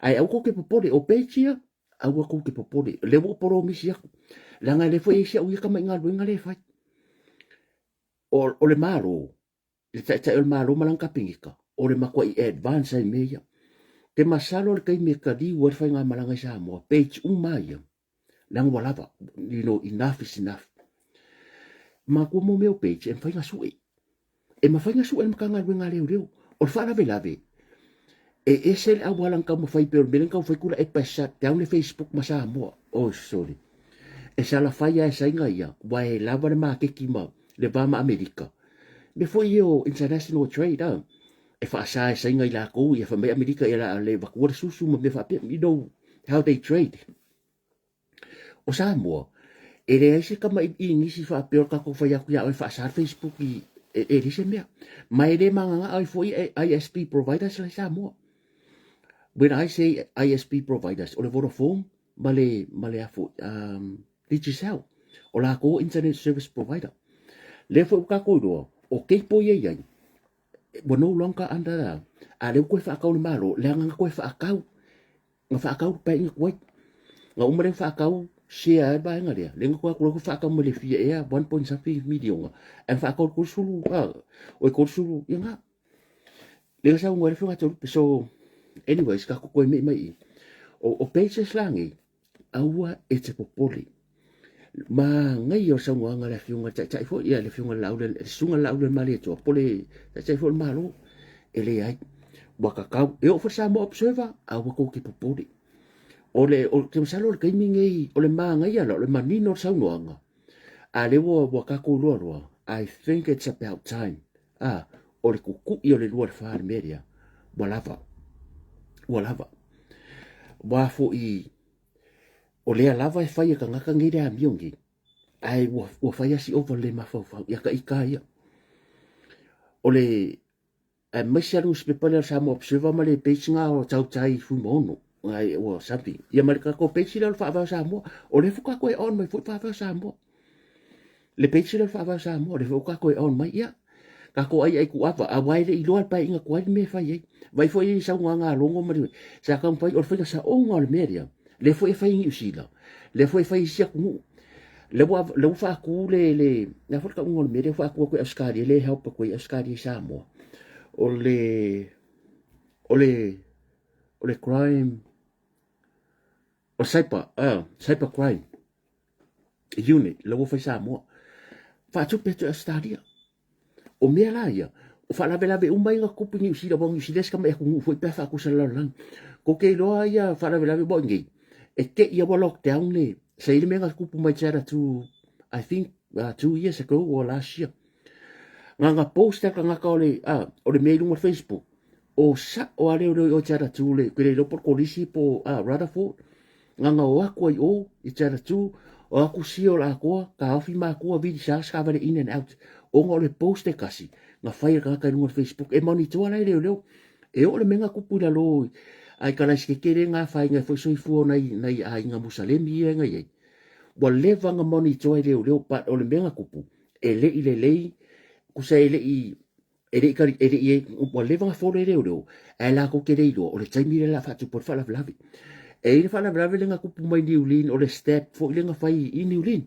Ae aua tou te popole, o page ia, aua tou te popole. O lea ua ou polomisi atu. Leaga o lea foi e i ai si au ia tamai galuega lea e fai. O, o le Malo, le Taitai o le Malo ma lana Kapeneta, o le matuai advance ai mea ia. Te masalo le taimi e taliu ai le faigamalaga i Samoa, page uma ia, leaga ua lava, you know, enough is enough. Manatua mo mea o page, e mafai ona sue. E mafai ona sue le Matagaluega a Leoleo. O le faalavelave, e ese le auala na taumafai pei o le mea lea na taumafai Tuilaepa e shut down le Facebook ma Samoa. Oh sorry. E salafai lava e Saina ia, ua e lava le maketi ma le va ma Amerika. Mea foi ia o international trade, a, e faasa e Saina i latou, ia fai mai Amerika ia la le vatua le susu ma mea faapea, you know how they trade. O Samoa, E leai se kamaʻiliʻili faapea o le tatou fai atu ia oe faasa le Facebook i e, e leai se mea. Ma e le magagaʻa ai foi ISP providers la i Samoa. When I say ISP providers, o le Vodafone ma le, ma le afo, Digicel, o lakou internet service provider. Lea foi ua tatou iloa, o cable ia i ai, ua no longer under the, a lea ua toe faatau le Malo, leaga na toe faatau, na faatau le paeaiga tuai. Na uma lea faatau share ai le vaega lea, lea na toe atu loa faatau mai le fia ea 1 point something miliona, ae na faatau le 30, o le 30, ia na. Lea na saunoa ai le Afioga ia Toelupe. So, anyways, tatou toe me'i mai i i. O pages la nei, aua e te popole. Manaia o le saunoaga a le Afioga i le Taitai foi, ia le Afioga i le Laauli, le Susuga i le Laauli o le Malietoa, po o le Taitai foi o le Malo. E leai, ua tatau. E oo foi le Samoa Observer, aua tou te popole. O le, o, te masalo o le taimi nei, o le manaia la, o le manino o le saunoaga, a lea ua, ua tatou iloa loa, I think it's about time. A, o le kukui o le lua le fa le mea lea, ua lava, ua lava. Ua foi, o lea lava e fai e tagata nei le amio nei, ae ua, ua fai asi ova le mafaufau, ia ka ika ia. O le, aemaise a le nusipepa lea o le Samoa Observer ma le page na o Tautai Fuimaono, ai ua something. Ia ma le tatou page lea o le Faavae o Samoa, o lea foi tatou e on mai foi le Faavae o Samoa. Le page lea o le Faavae o Samoa, o lea foi tatou e on mai, ia. Tatou ai ai kuava, aua e le i iloa le paeaiga tuai le mea e fai ai. Vai foi i saunoaga a Logo ma le, sa taumafai, o le faiga saoga o le mea lea, lea foi e fai i Niu Sila, lea foi e fai i isi atunuu. Lea ua, lea ua faatu le, le, le a foi le tauga o le mea lea ua faatu atu i Ausetalia, lea e help atu ai Ausetalia i Samoa. O le, o le, o le crime, o le cyber, cyber crime unit, lea ua fai Samoa. Faatupe atu i Ausetalia. O mea la ia, o faalavelave uma ia na tupu i Niu Sila, aua o Niu Sila si tamai atunuu foi pe a faatusa i le lalolagi. Tou te iloa ia faalavelave ua i nei, e te i a ua lockdown le, sa i ai le mea na tupu mai China 2, I think 2 years ago or last year. Na na post e tagata o le, o le mea i luga o le Facebook, o sa'o a leoleo i o i China 2 le, ke le iloa po o le kolisi po o Rutherford, na na o atu ai i o i China 2, o atu sia o le atoa, taofi matua, vili sa sa kavale in and out, ona o le post e tasi, na fai e le tagata i luga o le Facebook, e monitor la e leoleo. E oo le mea na tupu i lalo ai Kalaisike le na afaina ai foi soifua o nai, nai aiga Musalemi ia na i ai. Ua leva na monitor e leoleo, but o le mea na tupu, e le i lelei, kusa e le i, e le i kali, e le i, ua leva na follow e leoleo, ae latou te le iloa, o le taimi lea o le a faatupu ai le faalavelave. E i ai le faalavelave lea na tupu mai Niu Lin, o le stab foi lea na fai i Niu Lin.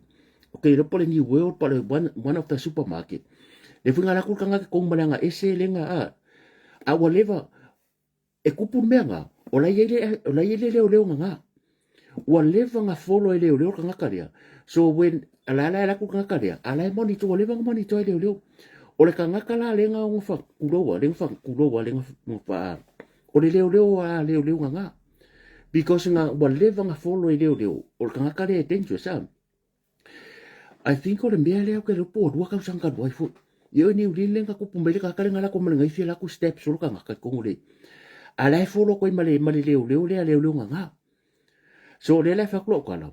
Ou te iloa po o le New World po o le one, one of the supermarket. Lea foi na alu atu le tagata tonu ma le aga ese lea na, a, a ua leva, e kupu le mea na, o la i ai le, o la i ai le leoleo gagā. Ua leva na follow e leoleo le tagata lea. So when, a la la e alu atu le tagata lea, a la e monitor, ua leva na monitor e leoleo. O le tagata la lea na ono fa, kuloua, lea na fa, kuloua, lea na fa, o le leoleo a leoleo gagā. Because na, ua leva na follow e leoleo, o le tagata lea e dangerous, a. I think o le mea lea ou te iloa po ua lua tausaga talu ai foi. Ia oe Niu Lin lea na tupu mai le tagata lea na alu atu ma le gaifi alu atu stab solo tagata i totonu o le a la e follow atu ai ma le ma le leoleo lea leoleo gaga. So o lea la e fai atu lau tala,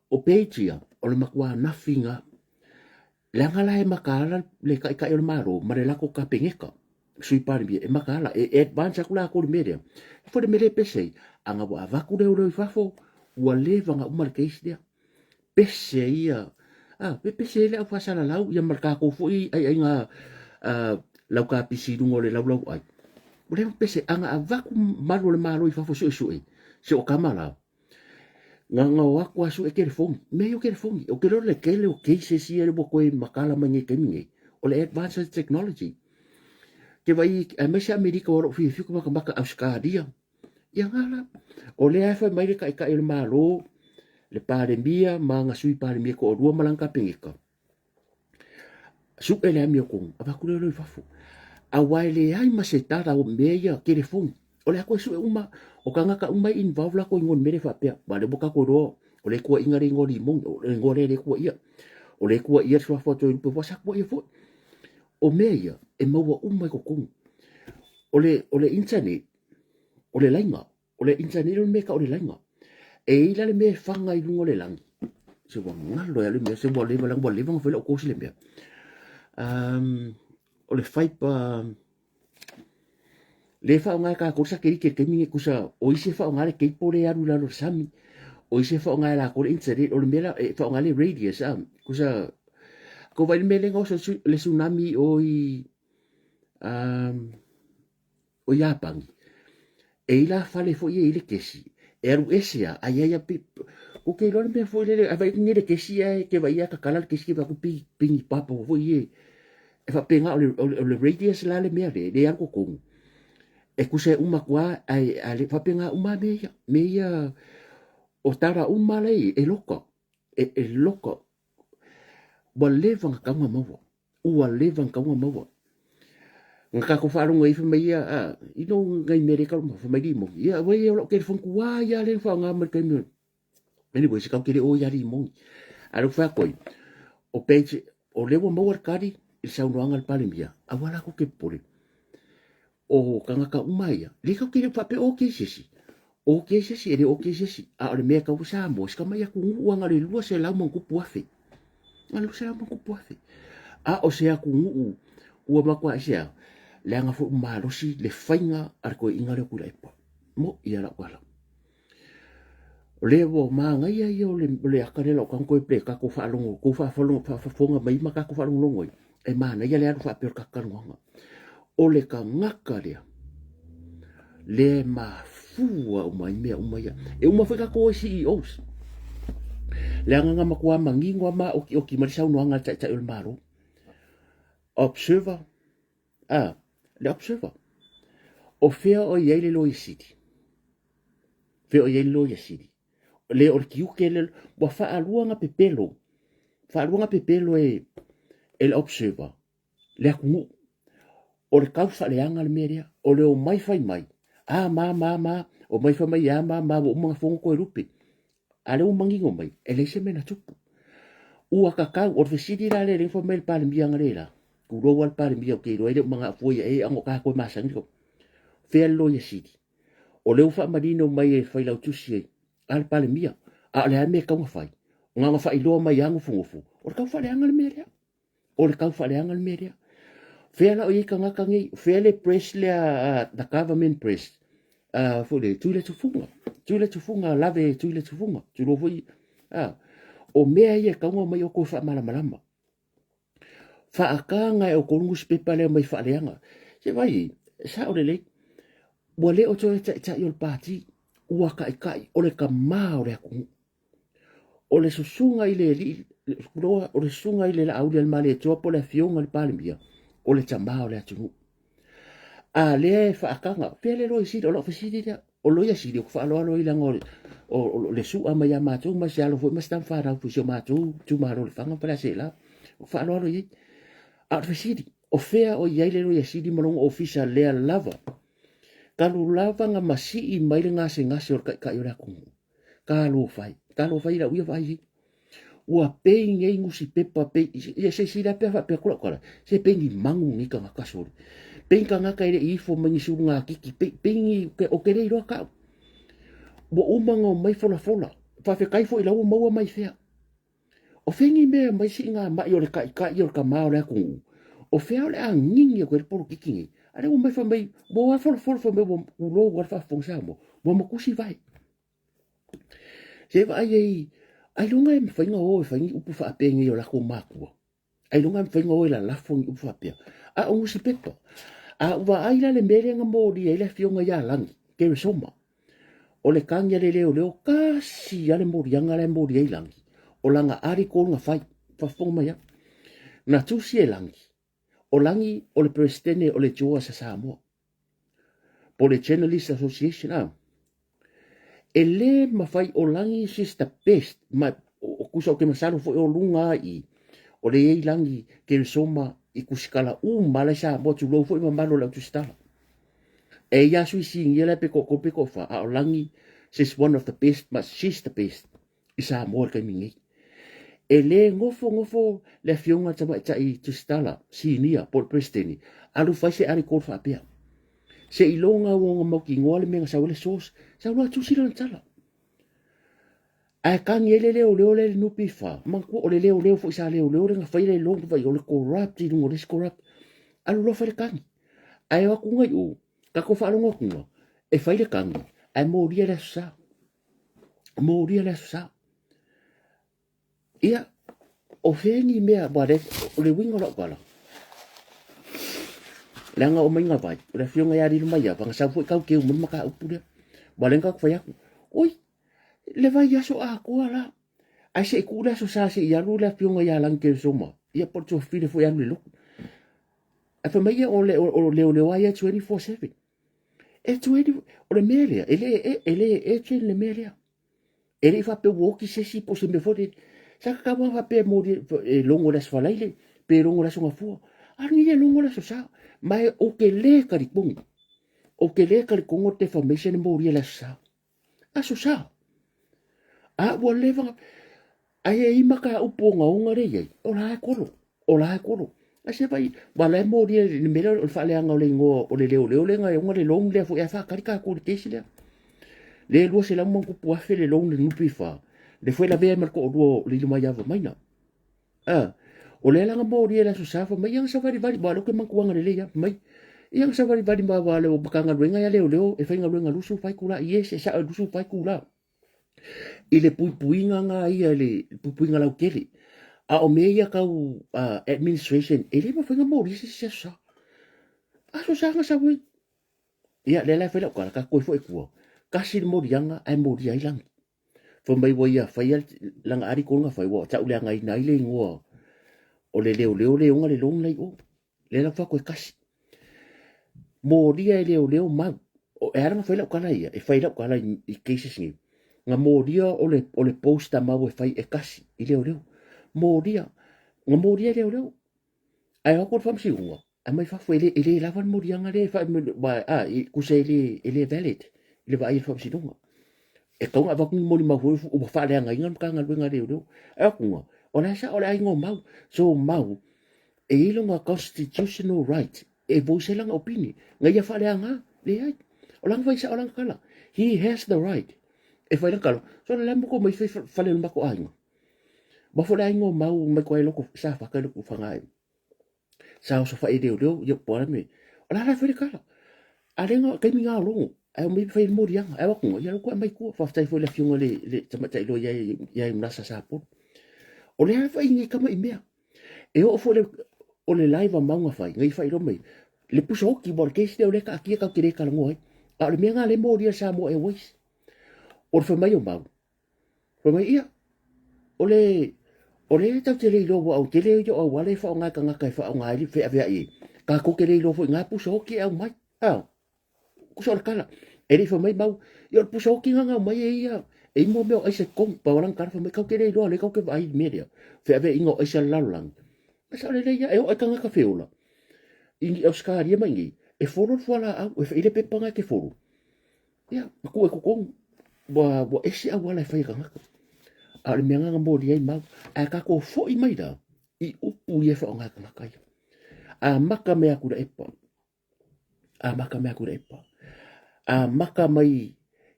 o page ia o le matua nafi na leaga la e mataala le taitai o le Malo ma le latou Kapeneta, Sui Palemia e mataala e advance atu latou i le mea lea. Foi le mea lea e pese ai, ana ua avatu leoleo i fafo, ua leva ona uma le case lea. Pese ia, a, pe pese ai le au faasalalau ia ma le tatou foi aiaiga laukapisi i luga o le laulauai. Ua leva pese, ana avatu malu o le Malo i fafo e suesue, si o tama la, na na o atu a sue telefoni, mea ia o telefoni. Ou te iloa le tele o cases ia ua toe matala mai nei i le taimi nei, o le advanced technology. Ke vaai, aemaise Amerika o lo o fiafia ka makamaka Ausetalia, Ia ngā la. O lea e fai mai le taitai o le Malo, le Palemia ma ana Sui Palemia toalua ma lana Kapeneta, suʻe le amiotonu, avatu leoleo i fafo. Aua e leai ma se tala o mea ia telefoni. O le a toe suʻe uma, o tagata uma e involve latou i luga o le mea lea faapea. Aua o lea ua tatou iloa, o le tuuaiga le igoa o Limoni, o le igoa lea e le tuuaia. O lea e tuuaia le suafa o Toelupe, ua sa tuuaia foi. O mea ia, e maua uma i totonu. O le, o le internet, o le laina. O le internet o le mea e tau o le laina. E i ai la le mea e faga i luga o le lagi. Se ua galo ia le mea, se ua leva, ua leva ona fai lau course i le mea. O le fiber, le faaaoga e tatou le satelite i le taimi lenei, tusa o isi e faaaoga le cable lea e alu i lalo o le sami, o isi e faaaoga e latou le internet, o le mea la e faaaoga le radius a, tusa tou vaai i le mea lea na oso ai le tsunami i o i o Iapani, e i ai la fale foi ia e i ai le kesi, e alu ese lava, ae i ai lava ou te iloa le mea foi lele, a vaai atu nei i le kesi ae te vaai lava tatala le kesi te vaai atu pei pei ni bubble foi ia e faapena o le, o le, o le radius la le mea lea, lea e alu totonu. E tusa e uma atu lava ae, ae faapena uma lava mea ia, mea ia o tala uma la e i ai, e loka, e, e loka. Ua leva ona tatau ona maua. Ua leva ona tatau ona maua. Na tatou faalogo ai fai mai ia, a, you know, nai mea lea e tau fai mai limoni. Ia, ua ia o lau telefoni tuai lava lea na faaaoga mai le taimi o Anyway, se tatou te le o ia limoni. A o lea ou te fai atu ai, o page, o lea ua maua le tali i le saunoaga a le Palemia, aua la tou te popole. O tagata uma ia, lea tatou te le faapea o ok se isi. Ok se isi, e le ok se isi. A o le mea e tatau Samoa, si tamai atunuu lava na o le 200 ma ona tupu afe. Na o le 200 ma ona tupu afe. A o se atunuu ua matua aisea, leaga foi ua malosi le faiga a le toeaina lea o Tuilaepa. Mo'i a lau tala. O lea ua manaia ia o le ata lea o lau tago toe play tatou faalogo, tou faafofoga mai ma tatou faalogologo ai, e manaia le alu faapea o le tatou talanoaga. O le tagata lea, lea e mafua uma ai mea uma ia. E uma foi tatou o i CEOs. Leaga na matua manino lava ma okioki mai le saunoaga a le Taitai o le Malo. Observer, a, le observer. O fea o i ai le Loia Sili? Fea o i ai le Loia Sili? Le o le tiute le, ua faalua na pepelo, faalua na pepelo e, e le observer, le atunuu. O le tau faaleaga le mea lea. O le omai fai mai, a ma ma ma, omai fai mai a ma ma, ua uma ona fono Toelupe. A lea ua manino mai, e leai se mea na tupu. Ua tatau, o le fesili la lea lea na fai mai le Palemia analeila, tulou lava le Palemia ou te iloa e le o manao fua ia e ana o tatou e masani le fea le Loia Sili. O lea ua faamanino mai e Failautusi a le Palemia, a o le a le mea e tatau ona fai? Na ona faailoa mai lava nofonofo, o le tau faaleaga le mea lea. O le tau faaleaga le mea lea. Fea la o i ai tagata nei? Fea le press lea, the government press, foi le tui le tufuga, tui le tufuga, lave tui le tufuga, tulou foi, o mea ia e tatau ona omai outou e faamalamalama. Faataga e outou le nusipepa lea mai faaleaga. Se vaai, e sao lelei, ua le o toe taitai o le pati, ua taitai o le tama o le atunuu. O le susuga i le alii, o le susuga i le Laauli a le Malietoa po o le afioga i le Palemia, o le tama o le atunuu. A lea e faataga, fea le Loia Sili, o lau fesili lea, o Loia Sili, ou te faaaloalo ai leaga o le, o, o le su'a mai ia matou ma se alo foi ma se tama fanau foi i si o matou itumalo o Lefaga ma Faleaseela, ou te faaaloalo i ai. A o le fesili, o fea o i ai le Loia Sili ma lona ofisa lea lava, talu lava na masii mai le gasegase o le Taitai o le atunuu. Talofa e, talofa i lau ia vaai ai. Ua pei nei nusipepa, pei, ia se sila pea faapea atu lau tala, se pei ni manu nei tagata sole. Pei ni tagata e le i ifo mai ni sulugatiti, pei, pei ni, o te le iloa kau. Ua uma ona omai folafola, faafetai foi la ua maua mai fea. O fea ni mea e aumai siigamai o le taitai o le tama o le atunuu? O fea o le a gigi atu ai le polokiki nei? A lea ua omai fai mai, ua o lava folafola fai mai ua tulou lava le faafofoga Samoa, ua matusi vae. Se vaai ai, ailoga e mafai ona o e fai ni upu faapenei o latou matua. Ailoga e mafai ona o e lalafo ni upu faapea. A o nusipepa. A ua vaai la le mea lea na molia ai le afioga ia Lagi, Keresoma. O le tagi a le leoleo, tasi lava le moliaga la e moli ai Lagi. O lana article na fai, faafofoga mai lava. Na tusi e Lagi, o Lagi o le Peresetene o le JOAS a Samoa. Po o le Journalist Association, a. E le mafai o Lagi she's the best ma o tusa ou te masalo foi o luga a i o le i ai Lagi Keresoma i tusitala uma la i Samoa tulou foi mamalu o le au tusitala. E i ai sui sinia la pe toatolu pe toafa a o Lagi she's one of the best but she's the best i Samoa i le taimi nei. E le nofonofo le afioga i le tamaitai tusitala, sinia po o le Peresetene, alu fai se article faapea. Seiloga ua ona mautinoa le mea na sau ai le source, sau loa tusi lana tala. Ae kagi ai le leoleo lea i le NPF, manatua o le leoleo foi sa leoleo lea na faia le loan vai o le corrupt i luga o le isi corrupt. Alu loa fai le kagi. Ae o atu nai o, tatou faalogo atuga, e fai le kagi, ae molia le aso sa. Molia le aso sa. Ia, o fea ni mea, ua le, o le uiga o lau tala, leaga o maiga vai, o le afioga ia Lilomaiava, na sau foi tau teu mai le mataupu lea. Ua lea na tatou fai atu, oi, le vaiaso atoa la, ae se i tuu le aso sa se i alu le afioga ia Lagikesoma, ia po o le tuafafine foi e alu i le lotu. Ae fai mai ia o le o leoleo lava ia 24/7. E 20, o le mea lea, e le, e le urgent le mea lea. E le i faapea ua oti se isi po o se mea foi lele. Sa tatau lava faapea e moli e logo i le Aso Faraile pe logo i le Aso Gafua. A lenei e logo i le Aso Sa. Ma ou te le talitonu, ou te le talitonu o le defamation e molia i le Aso Sa. Aso Sa. A ua leva na... Ai e i mataupu ogaoga lea e i ai, o la e kolo, o la e kolo. Ae se vai, aua o la e molia i le mea lea o le faaleaga o le igoa o le leoleo lea na e ona le loan lea foi ae faatali tatou i le case lea. Lea e 200 ma ona tupu afe le loan i le NPF, lea foi e lavea ai ma le toalua o Lilomaiava Maina. A, o lea la na molia i le Aso Sa, fai mai, ia na savalivali, aua o lea ou te manatuaina lelei lava, fai mai, ia na savalivali ma aua o le Matagaluega ia leoleo e faigaluega 24 itula, yes, e sao e 24 itula. I le puipuiga na ia i le puipuiga lautele. A o mea ia tau administration, e le mafai ona molia se isi aso sa. Aso sa na sau ai. Ia, lea la e fai lau tala, tatou toe foi i tua, tasi le moliaga ae molia ai lagi. Fai mai ua ia faia lana article na fai, ua tauleagaina ai le igoa o le leoleo lea e ona le loan la i o. Lea la ua fai atu e tasi. Molia e leoleo mau. E ala ona fai lau tala ia, e fai lau tala i cases nei. Na molia o le, o le post a mau e fai e kasi i leoleo. Molia. Na molia e leoleo. Ae o atu le faamasinoga, aumai fafo e le, e le lava le moliaga lea e fai, a, tusa e le, e le valid i le vaai a le faamasinoga. E tatau ona avatu ni molimau foi ua faaleagaina le Matagaluega a Leoleo. Ae o atuga, o la e sao le aiga o Mau. So Mau, e i ai lona constitutional right e voice ai lana opinion. Na ia faaleaga, leai. O lana fai sao lana tala. He has the right e fai lana tala. So le mo ko mai fai fale o le matou aiga. Ma fo le aiga o Mau mai ko ai loko sa whaka loko whangai. Sa oso whai leoleo ia po ala me. O la la fai le kala. A lenga kaimi ngā rongo. Ai o mai fai morianga. Ai wakunga ia loko mai kua. Whaftai fo le afioga le le tamatai lo ia ia i sa polo. O le ala fai ngi kama i mea. E oo foi le, o le live a Mauga fai, ngai faailoa mai, le pusa oti, ua o le case lea o lea e taatia tatou te le talanoa ai. A o le mea lena lea e molia e le Samoa Airways. O le fai mai o Mau, fai mai, ia, o le, o lea tatou te le iloa ua o tele ia o auala e faaaoga e tagata e faaaoga ai le feaveai ai. Tatou te le iloa foi i na pusa oti e aumai. A, Kusa o le tala. E le i fai mai mau, ia o le pusa oti na aumai e ia, e i mo mea o aisa i totonu. Pau lava lana tala fai mai, kau te le iloa, lea kau te vaai i le mea lea, feaveaiga o aisa le lalolagi. Ae sao lelei ia, e oo i tagata feola, i Ausetalia ma i inei, e folo le fualaau, e fai le pepa na e te folo. Ia, ma tuu ai i totonu. Ua, ua ese auala e fai e tagata. A o le mea lena na molia ai mau. Ae tatou foi mai la, i upu ia e faaaoga e tagata ia. Amata mai Tuilaepa, amata mai Tuilaepa. Amata mai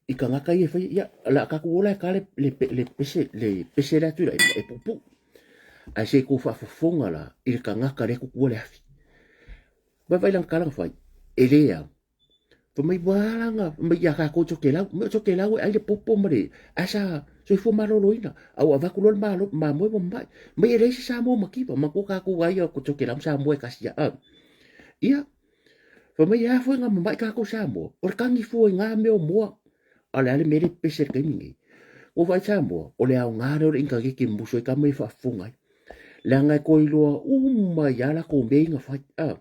i tagata ia e faia, ia, o le a tatou ola e ta le, le, le pese, le pese lea Tuilaepa e puupuu. Ae se i tou faafofoga la i le tagata lea e tutua le afi. Vaavaai lana tala na fai, e le au. Fai mai ua ala ona mai ia tatou Tokelau, mai o Tokelau e ai le popo ma le, ae sa soifua maloloina. A ua avatu loa le malo, mamoe ua mamae. Mai e leai se Samoa mativa, manatua tatou ai o Tokelau ma Samoa e tasi a. Ia, fai mai e a foi na mamae tatou Samoa, o le kagi fua i ngā mea o moa. A o le a le mea lea e pepese i le taimi nei. Ua vaai Samoa, o le aoga lea o le initaneti e musu ai tama ia e faafofoga ai. Leaga e toe iloa uma ai lava latou mea ia na fai. A,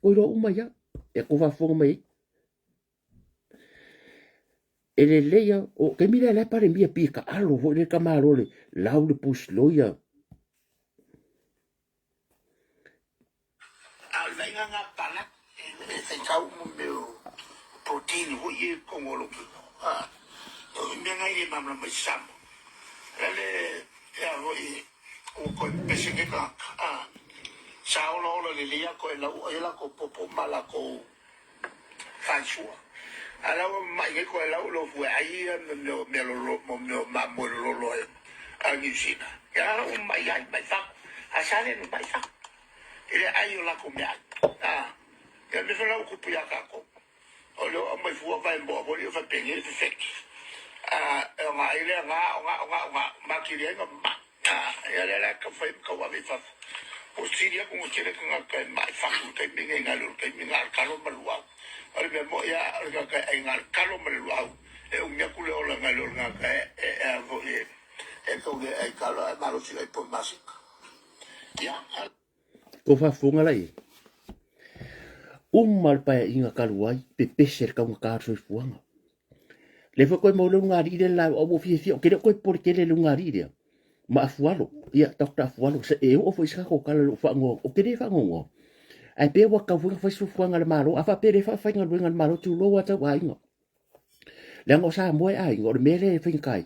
toe iloa uma ai lava. E tou faafofoga mai ai. E lelei lava, o taimi lea la e Palemia pei e taalo foi le tamaloa le lau le pusiloia. A o le vaaiga lena a Pala, e faitau mo mea o protein foi ia i totonu o lou kino. O le mea lena e le malamalama ai se Samoa. O le a le ea foi ua toe pepese nei tagata. Sa olaola lelei lava toe lau ai latou popo ma latou faisua. A la ua mamai nei koe lau lo fue ai ia me mea mea lolo mo mea mamoe lolo e a Niu Sina. Ia la ua mamai ai mai fako. A sa le mamai fako. I le ai o lako mea ai. A ia me fa lau kupu ia kako. O le o mai fua vai mo mo le fa penge fe feki. A e o nga ile nga o nga o nga o nga ma kiri ai nga ma. A ia le la ka fai ka wa ve fa. O siri aku ngo tele ka nga kai mai fa ku kai minga nga lu kai minga kalo ma luau. O le mea moʻi lava o le tagata e ʻai gā le kalo ma le luau, e umi aku le ola nai lo le tagata e, e, e a foi e, e tau le ʻai kalo ae malosi ai po masika. Ia, a. Ko faafofoga la i ai. Uma le paeaiga talu ai, pepese le taugata o le soifuaga. Le foi koe mau le ulugalii lea la ua fiafia, ou te le o toe popole tele i le ulugalii lea. Ma Afualo, ia Doctor Afualo, se e oo foi i se tatou tala i lou faanoa, ou te le faanoanoa. Ae pei ua tatau foi ona fai se fuafuaga a le Malo, a faapea e le faafaigaluega a le Malo, tulou lava tau aiga. Leaga o Samoa e aiga, o le mea lea e faigata ai.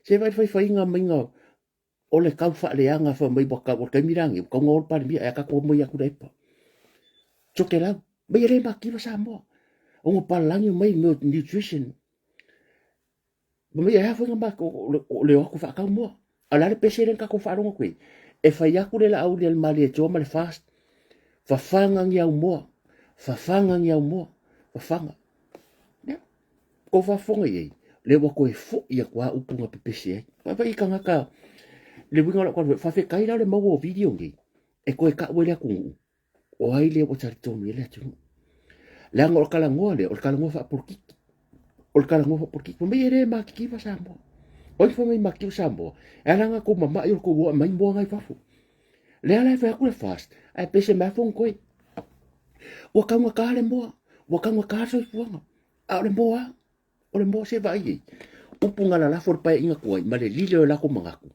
Se vaai i le faifaiga maiga o le tau faaleaga fai mai ua tau, o le taimi la lenei, ua tatau ona o le Palemia, ae tatou omai atu le epa. Tokelau, mai e le mativa Samoa. Ona palalagi mai mea o nutrition. Mai e a foi na matou, o le o atu faatau moa. A o le a le pese lea na tatou faalogo atu ai? E fai atu le Laauli a le Malietoa ma le FAST, fafaga ni au moa, fafaga ni au moa, fafaga. Ia, tou faafofoga i ai, lea ua toe foi atu lava upu na pepese ai. Vaavaai i tagata, le uiga o lau tala, faafetai la o le maua o video nei, e toe tau ai le atunuu, o ai lea ua talitonu i ai le atunuu. Leaga o le talanoa lea, o le talanoa faapolokiki. O le talanoa faapolokiki. Fai mai e le matitiva Samoa. O ai fai mai matitiva Samoa? E ala ona tou mamai o le tou o aumai moa na i fafo. Lea la e fai atu le FAST, ae pese mai lava Fonotoe. Ua taugata le moa, ua taugata le soifuaga, a o le moa lava. O le moa se vaai ai. Upu na lalafo le paeaiga tuai ma le lile o lako manatu.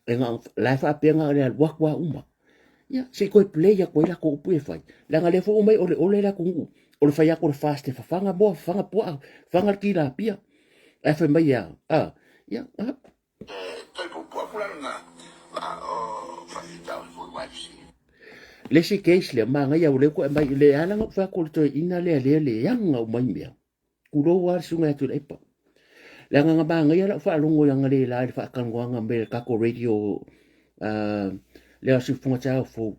E na la e faapea na le alu atu a uma. Ia, se i toe play atu ai lako upu e fai. Leaga lea foi ua omai oleole le atunuu. O le fai atu o le FAST e fafaga moa, fafaga puaa, fafaga le tilapia. Ae fai mai e a? A, ia, a. Toe puupuu atu la lena, a o faafitauli foi YFC. Le isi case lea, manaia ua lea ua toe aumai, le ala ona ou fai atu o le toeaina lea lea leaga uma ai mea. Tulou lava le susuga ia Tuilaepa. Leaga na manaia lau faalogo i analeila i le faatalanoaga mai le tatou radio lea o Siufofoga Taeao Fou,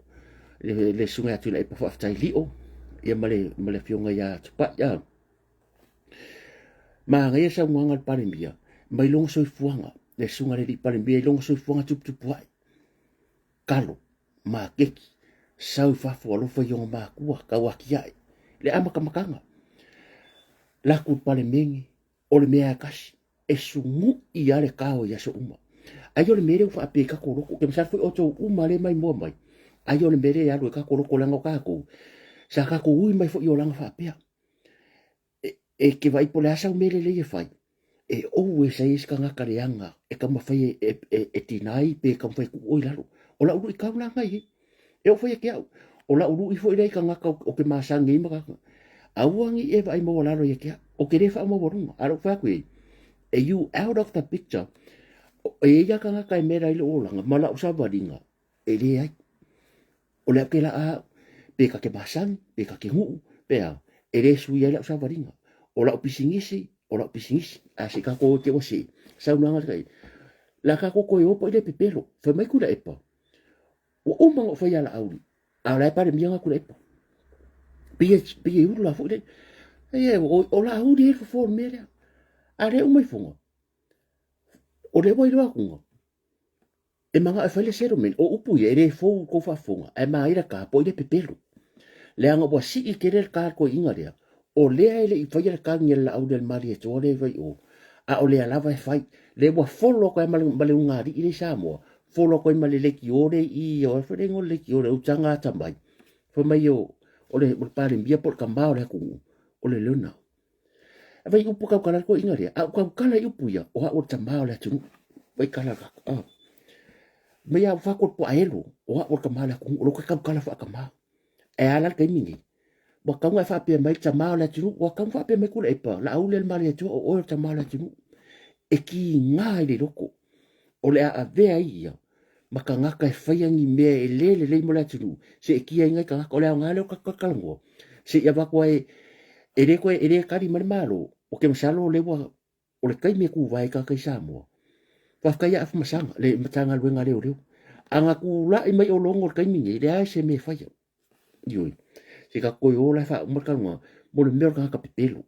le susuga ia Tuilaepa Faafetai Lio, ia ma le, ma le afioga ia Tupai. Manaia saunoaga a le Palemia mai lona soifuaga, le susuga i le alii Palemia i lona soifuaga tuputupuae. Kalo, makeki, sau i fafo alofa i ona matua, tau atiae, le amatamataga. Laku i le Palemene, o le mea lava e tasi, e sugui lava le tao i aso uma. Ai o le mea lea ua faapea i tatou loto, ou te masalo foi outou uma lea e maimoa mai, ai o le mea lea e alu ai tatou loto leaga o tatou, sa tatou ui mai foi i olaga faapea. E te vaai po o le a sau mea lelei e fai, e always ai isi tagata leaga e taumafai e deny pe taumafai e tuu oe i lalo. O lau luitau la na i ai. E oo foi ia te au, o lau lui foi lea i tagata ou te masani ai ma tagata, aua ne i e vaai maualalo ia te au, ou te le faamaualuga. A o lou fai atu i ai, e you out of the picture, e i ai lava tagata e mela ai lou olaga ma lau savaliga, e leai. O le au kēlā a au, pe ta te masani, pe ta te nuʻu, pe a, e le sui ai lau savaliga. O lau pisinisi, o lau pisinisi. A se i kākou o te ua sii, saunoaga le kai, la kākou koe o po i le pepelo, fai mai Tuilaepa, ua uma ona ou fai ia Laauli, a o la e Palemia na Tuilaepa. Pei e, pei e ulu la foi le, e, o Laauli e le fofo o le mea lea. A lea uma ifoga, o lea ua iloa atuga, E manao e fai le settlement, o upu ia e le fou i kou faafofoga, ae maila ka po i le pepelo. Leaga ua sii tele le ka toeaina lea, o lea e le i faia le tagi a le laau lea le Malietoa lea e fai i o, a o lea lava e fai. Lea ua folo atu ai ma le, ma le ulugalii lea i Samoa, folo atu ai ma le leitio lea i i, o a foi le igoa o le leitio lea, utaga atamai, fai mai o, o le, o le Palemia po o le tama o le atunuu, o le lona. Vai upu tautala le toeaina lea, a ou tautala i upu ia, o au o le tama o le atunuu. Vai tala ah. Mai a fako le puaelo, o au o le tama o le atunuu, o lou tautala faatama. E ala le taimi nei. Ua tau e faapea mai le tama o le atunuu, ua tau faapea mai Tuilaepa, Laauli le Malietoa, o oe o le tama o le atunuu. E kiga i le loko, o le a avea ai ia ma tagata e faia ni mea e le lelei mo le atunuu, se i kia ai nai tagata. O le aoga lea o tatou talanoa, se i avatu ai, e le toe, e le tali mai le Malo, O ke masalo le ua o le taimi e kūwae ai tagata i Samoa. Faafetai ia Afamasaga, le Matagaluega a Leoleo. A na tula'i mai o Logo i le taimi nei, leai se mea e faia. Ioe, se ta toe o la e faauma le talanoaga mo le mea o le tagata pepelo.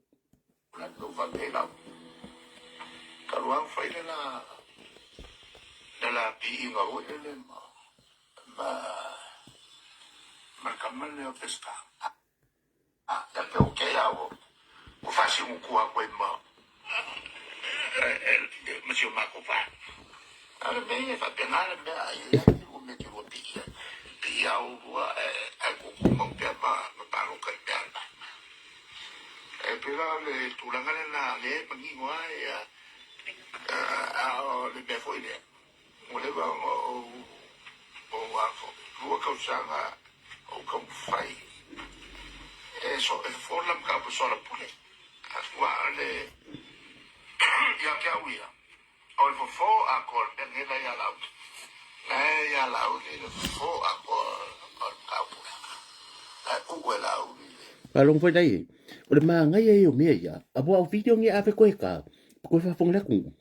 Faalogo foi lai e, o le manaia ia o mea ia, aua o video nei ave koe ka, koe faafofoga le atunuu.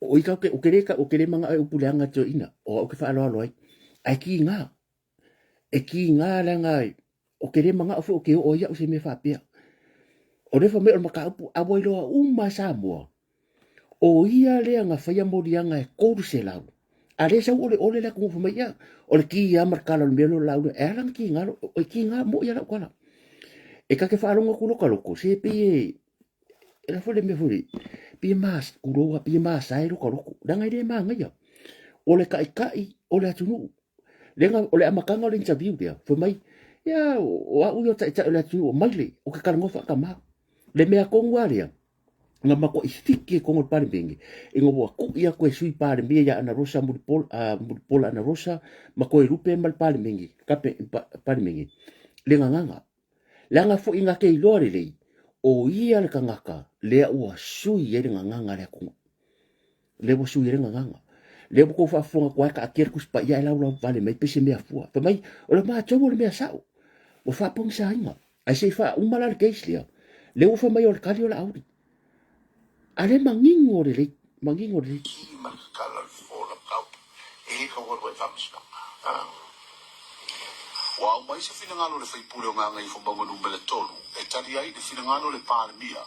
O i kau ke, o ke le, o ke le manao e upu leaga toeaina, o au ke faaaloalo ai. Ae kiga, e kiga leaga o ke le manao foi o ke oo ai au se mea faapea. O lea fai mai o le mataupu a ua iloa uma e Samoa, o ia lea na faia moliaga e 300. A lea sau oleole le atunuu fai mai, ia, o le ki lava ma le tala o le mea lea o le laau lea. E ala ona kiga, e kiga moi lava lau tala. E ta te faalogo atu loka loko, se pei e, e la foi le mea foi, pei e mas, tulou lava, pei e masae loka loko. Leaga e le manaia. O le taitai o le atunuu. Lea o le amataga o le interview lea, fai mai, ia, o au ia o taitai o le atunuu o Maile, o ke talanoa faatama. Le mea tonu lava lea, na matuai fiki ai tonu o le Palemene, ina ua tui atu e Sui Palemia ia Ana Rosa Mulipola, Mulipola Ana Rosa ma Toelupe ma le Palemene, kape, pa, Palemene, le gagana. Leaga foi na te iloa lelei, o ia le tagata lea ua sui ai le gagana a le atunuu. Lea ua sui ai le gagana. Lea ua tou faafofoga atu ai taatia le Tusi Paia ae laulau vale mai pei se mea fua. Fai mai, o le matou o le mea sao. Ua faapogisaina. Ae se i faauma la le case lea. Lea ua fai mai o le tali o Laauli. A lea manino lelei, manino lelei. Ua aumai se finagalo o le faipule o Gagaifomauga Numera 3 e tali ai i le finagalo o le Palemia,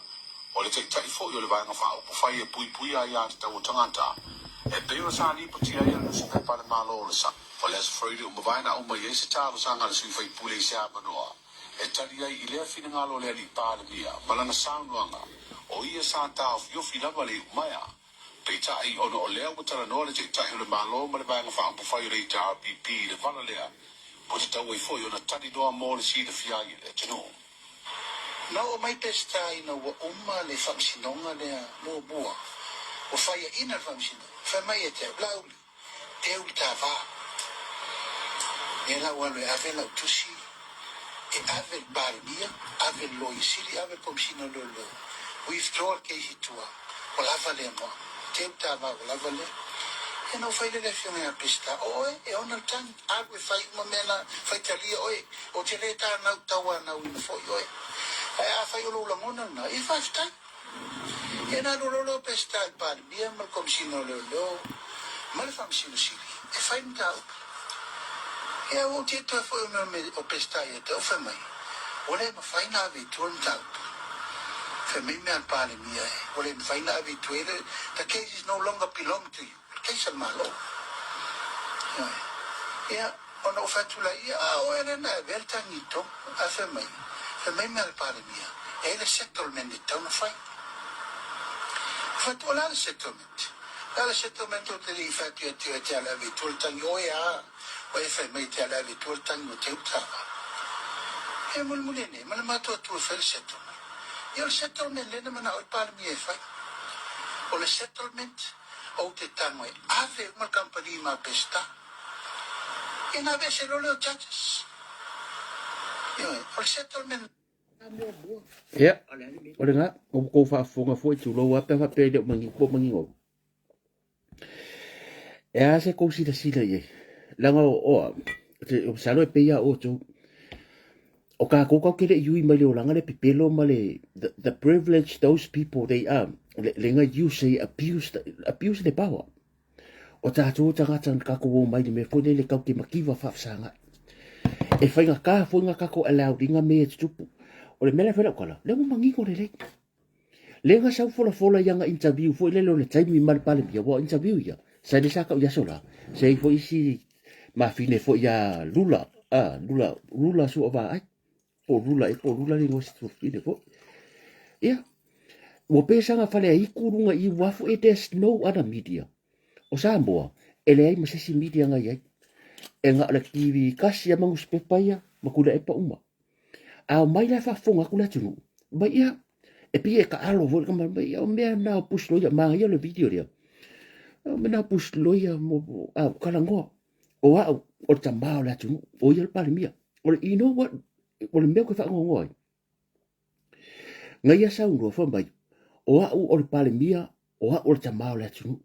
o le Taitai foi o le Vaega Faaupufai e Puipuia Aiatatau a Tagata, e pei ona sa lipoti ai e le nusipepa a le Malo o le Sa. O le Aso Faraile ua mavae na aumai ai se talosaga a le sui faipule i se avanoa e tali ai i lea finagalo o le Alii Palemia ma lana saunoaga, o ia sa taofiofi lava le iumaea. Peitai, ona o lea ua talanoa le Taitai o le Malo ma le Vaega Faaupufai o le HRPP i le vala lea, ua tatau ai foi ona tali loa mo le silafia ai e le atunuu. Na oo mai Peseta ina ua uma le faamasinoga lea muamua, ua faiaina le faamasinoga, fai mai ia te au, Laauli, teu le ta va. Lea la ua alu e ave lau tusi e ave i le Palemia, ave i le Loia Sili, ave i le Komesina o Leoleo, withdraw le case i tua, ua lava lea mo au. Teu ta va ua lava lea. Ia na ou fai lea i le afioga ia Peseta, o oe e ona le tagi, alu e fai uma mea na, faitalia oe, ou te le tānau tauanauina foi oe. Ae afai o lou lagona lena, ia faafetai. Ia na alu loa lea o Peseta i le Palemia ma le Komesina o Leoleo ma le Faamasino Sili e fai le mataupu. Ia ua ou tietua foi o mea o Peseta ia te au fai mai, ua le mafai na ave i tua le mataupu. Fai mai mea a le Palemia e, ua le mafai na ave i tua, the case is no longer belong to you, o le case a le Malo. Ioe. Ia, ona ou fai atu laia, a o oe lea na avea le tagi i totonu. Ae fai mai, fai mai mea a le Palemia, e i ai le settlement e tatau ona fai. Ou fai atu, o le a le settlement? O le a le settlement ou te le i fai atu ia te oe e te ala e ave i tua le tagi, oe a, ua e fai mai e te ala e ave i tua le tagi ua teu tava. Ia mulimuli ai nei, ma le matou atu e fai le settlement. Ia o le settlement lea na manao ai le Palemia e fai. O le settlement, ou te tago e ave uma le kamupani ma Peseta. Ia na aveese loa lea o judges. Ioe, o le settlement Ia, o lena, o tou faafofoga foi, tulou lava pe a faapea e le o manino, po o manino. E a se tou silasila i ai? Leaga o, o au, masalo e pei lava outou. O kākou kau ke le i ui mai le olaga le pepelo ma le the privilege those people they are le, le nga use they abuse the, abuse the power. O tātou tagata na kākou o mai le mea foi le le kau ke makiva whaafsanga. E whainga kā foi nga kākou allowed i nga mea e tutupu. O le mea le whaila ukala, le ua mangingo le lei. Le nga sau fola fola ia nga interview foi le le taimi ma le palemia, ua interview ia. Sa le sa kau ia sola. Se i foi isi mafine foi ia Lula, ah, Lula, Lula sua va ai. Po Lula e po Lula le ngosi tu fine foi. Ia, ua pesa nga fale ai ku lunga i wafu e there's no other media. O Samoa, e leai ma se isi media nga iai. E nga le TV kasi ia mangus pepa ia, makula e pa uma. A o mai la e faafofoga atu le atunuu, mai ia, e pei e taalo foi le tama, mai ia, o mea na o Pusiloia, manaia le video lea. O mea na o Pusiloia, mo, a, talanoa, o au, o le tama o le atunuu, o ia le Palemia. O le, you know what, o le mea ou te faanoanoa ai, na ia saunoa fai mai, o au o le Palemia, o au o le tama o le atunuu.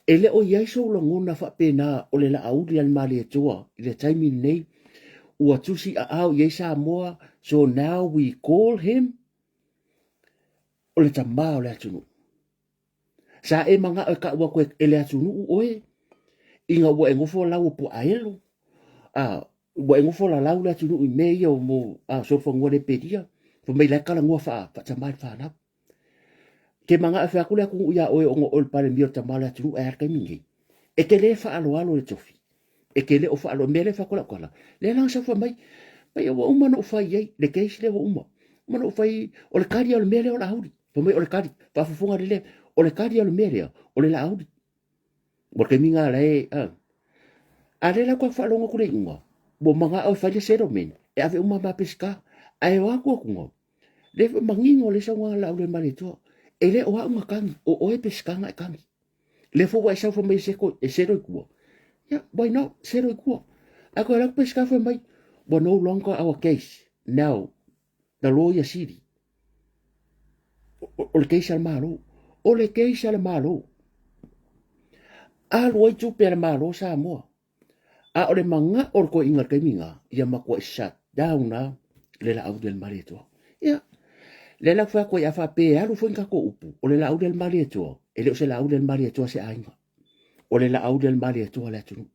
E le o i ai sou lagona faapena o le Laauli a le Malietoa i le taimi lenei, ua tusi aao i ai Samoa, so now we call him o le tama o le atunuu. Sa e manao e kau aku e le atunuu oe, ina ua e nofo lau o Puaelo, a ua e nofo lalau le atunuu i mea ia o mo a solofanua le pelia, fai mai la e talanoa faa faatama i le fanau. Ke manao e fai atu le atunuu iā oe ona o oe le Palemia o le tama o le atunuu ae a le taimi lenei. E te le faaaloalo i le tofi. E te le o faaaloalo. Mea lea e fai atu lau tala, lea la na sau fai mai, mai ua uma ona ou fai i ai, le case lea ua uma. Uma ona ou fai, o le kali o le mea lea o Laauli. Fai mai o le kali, faafofoga lelei, o le kali o le mea lea, o le Laauli. Mo le taimi lena la e, a. A lea la ua faalogo atu le iuga, ua manao e fai le settlement, e ave uma ma Peseta. Ae o atu atuga, lea foi manino le saunoaga a Laauli Malietoa, e le o au na tagi, o oe Peseta na e tagi. Lea foi ua e sau fai mai e seko, e selo i tua. Yeah, why not? Selo i tua. Ae koe lau Peseta fai mai, ua no longer our case. Now, the lawyer sili. O le case a le Malo. O le case a le Malo. Alu ai tupe a le Malo Samoa. A o le manao o le toeaina i le taimi lena, ia matuai shut down lava le Laauli a le Malietoa. Ia, lea la ou fai atu ai, a faapea e alu foi ni tatou upu, o le Laauli a le Malietoa, e le o se Laauli a le Malietoa se aiga. O le Laauli a le Malietoa le atunuu.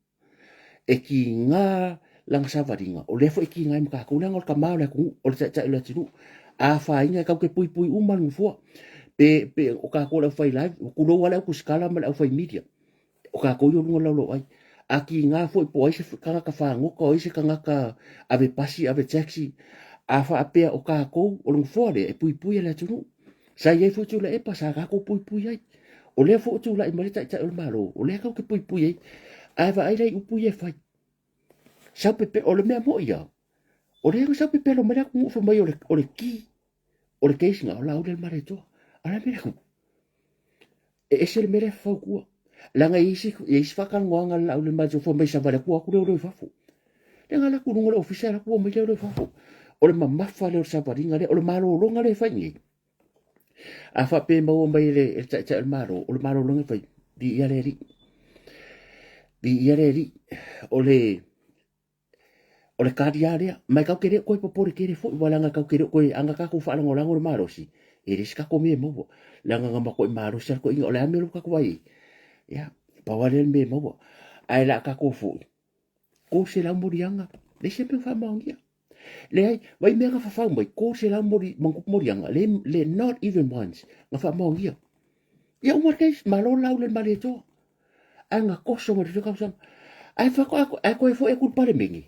E tiga lana savaliga, o lea foi e tiga ai ma tatou, leaga o le tama o le atunuu, o le taitai o le atunuu. A afaina e tatou te puipui uma le nofoa. Pe, pe o tatou o le aufai live, tulou lava le autusikala ma le aufai media. O tatou ia o luga o le laulauai. A tiga foi po o ai se tagata fagota, o ai se tagata ave pasi, ave taxi, a faapea o tatou o le nofoa lea e puipui e le atunuu. Sa i ai foi Tuilaepa sa tatou puipui ai. O lea foi ua tulai mai le Taitai o le Malo, o lea tatou te puipui ai. Ae vaai la i upu ia e fai. Sau pepe, o le mea moi ia, o lea na sau pepelo mai le atunuu fai mai o le, o le ki, o le case na o Laauli le Malietoa. A o le a le mea lea E ese le mea lea e fautua. Leaga e isi, e isi faatalanoaga a le Laauli le Malietoa fai mai savali atu atu leoleo i fafo. Leaga ala atu i luga o le ofisa ala atu omai leoleo i fafo. O le mamafa lea o le savaliga lea, o le malologa lea e fai nei. A faapea e maua mai e le, e le taitai o le Malo, o le malologa e fai, viia le Alii. Viia le Alii. O le, o le kali lava lea. Ma e tatou te le o toe popole tele foi, aua leaga tatou te le o toe, ana tatou faalagolago i le malosi, e leai se tatou mea e maua. Leaga na matuai malosi lava le toeaina, o le a le mea lea ua tatou vaai ai? Ia, pau lava lea le mea e maua. Ae o le a tatou foi, 300 moliaga, leai se mea o faamaonia. Leai, vaai mea na fafau mai, 300 moli, moliaga, le, le, not even once, na faamaonia. Ia uma le case, malo le Laauli a le Malietoa. Ae na toso mai le fia tausaga. Ae faatoa, ae toe foi atu i le Palemene.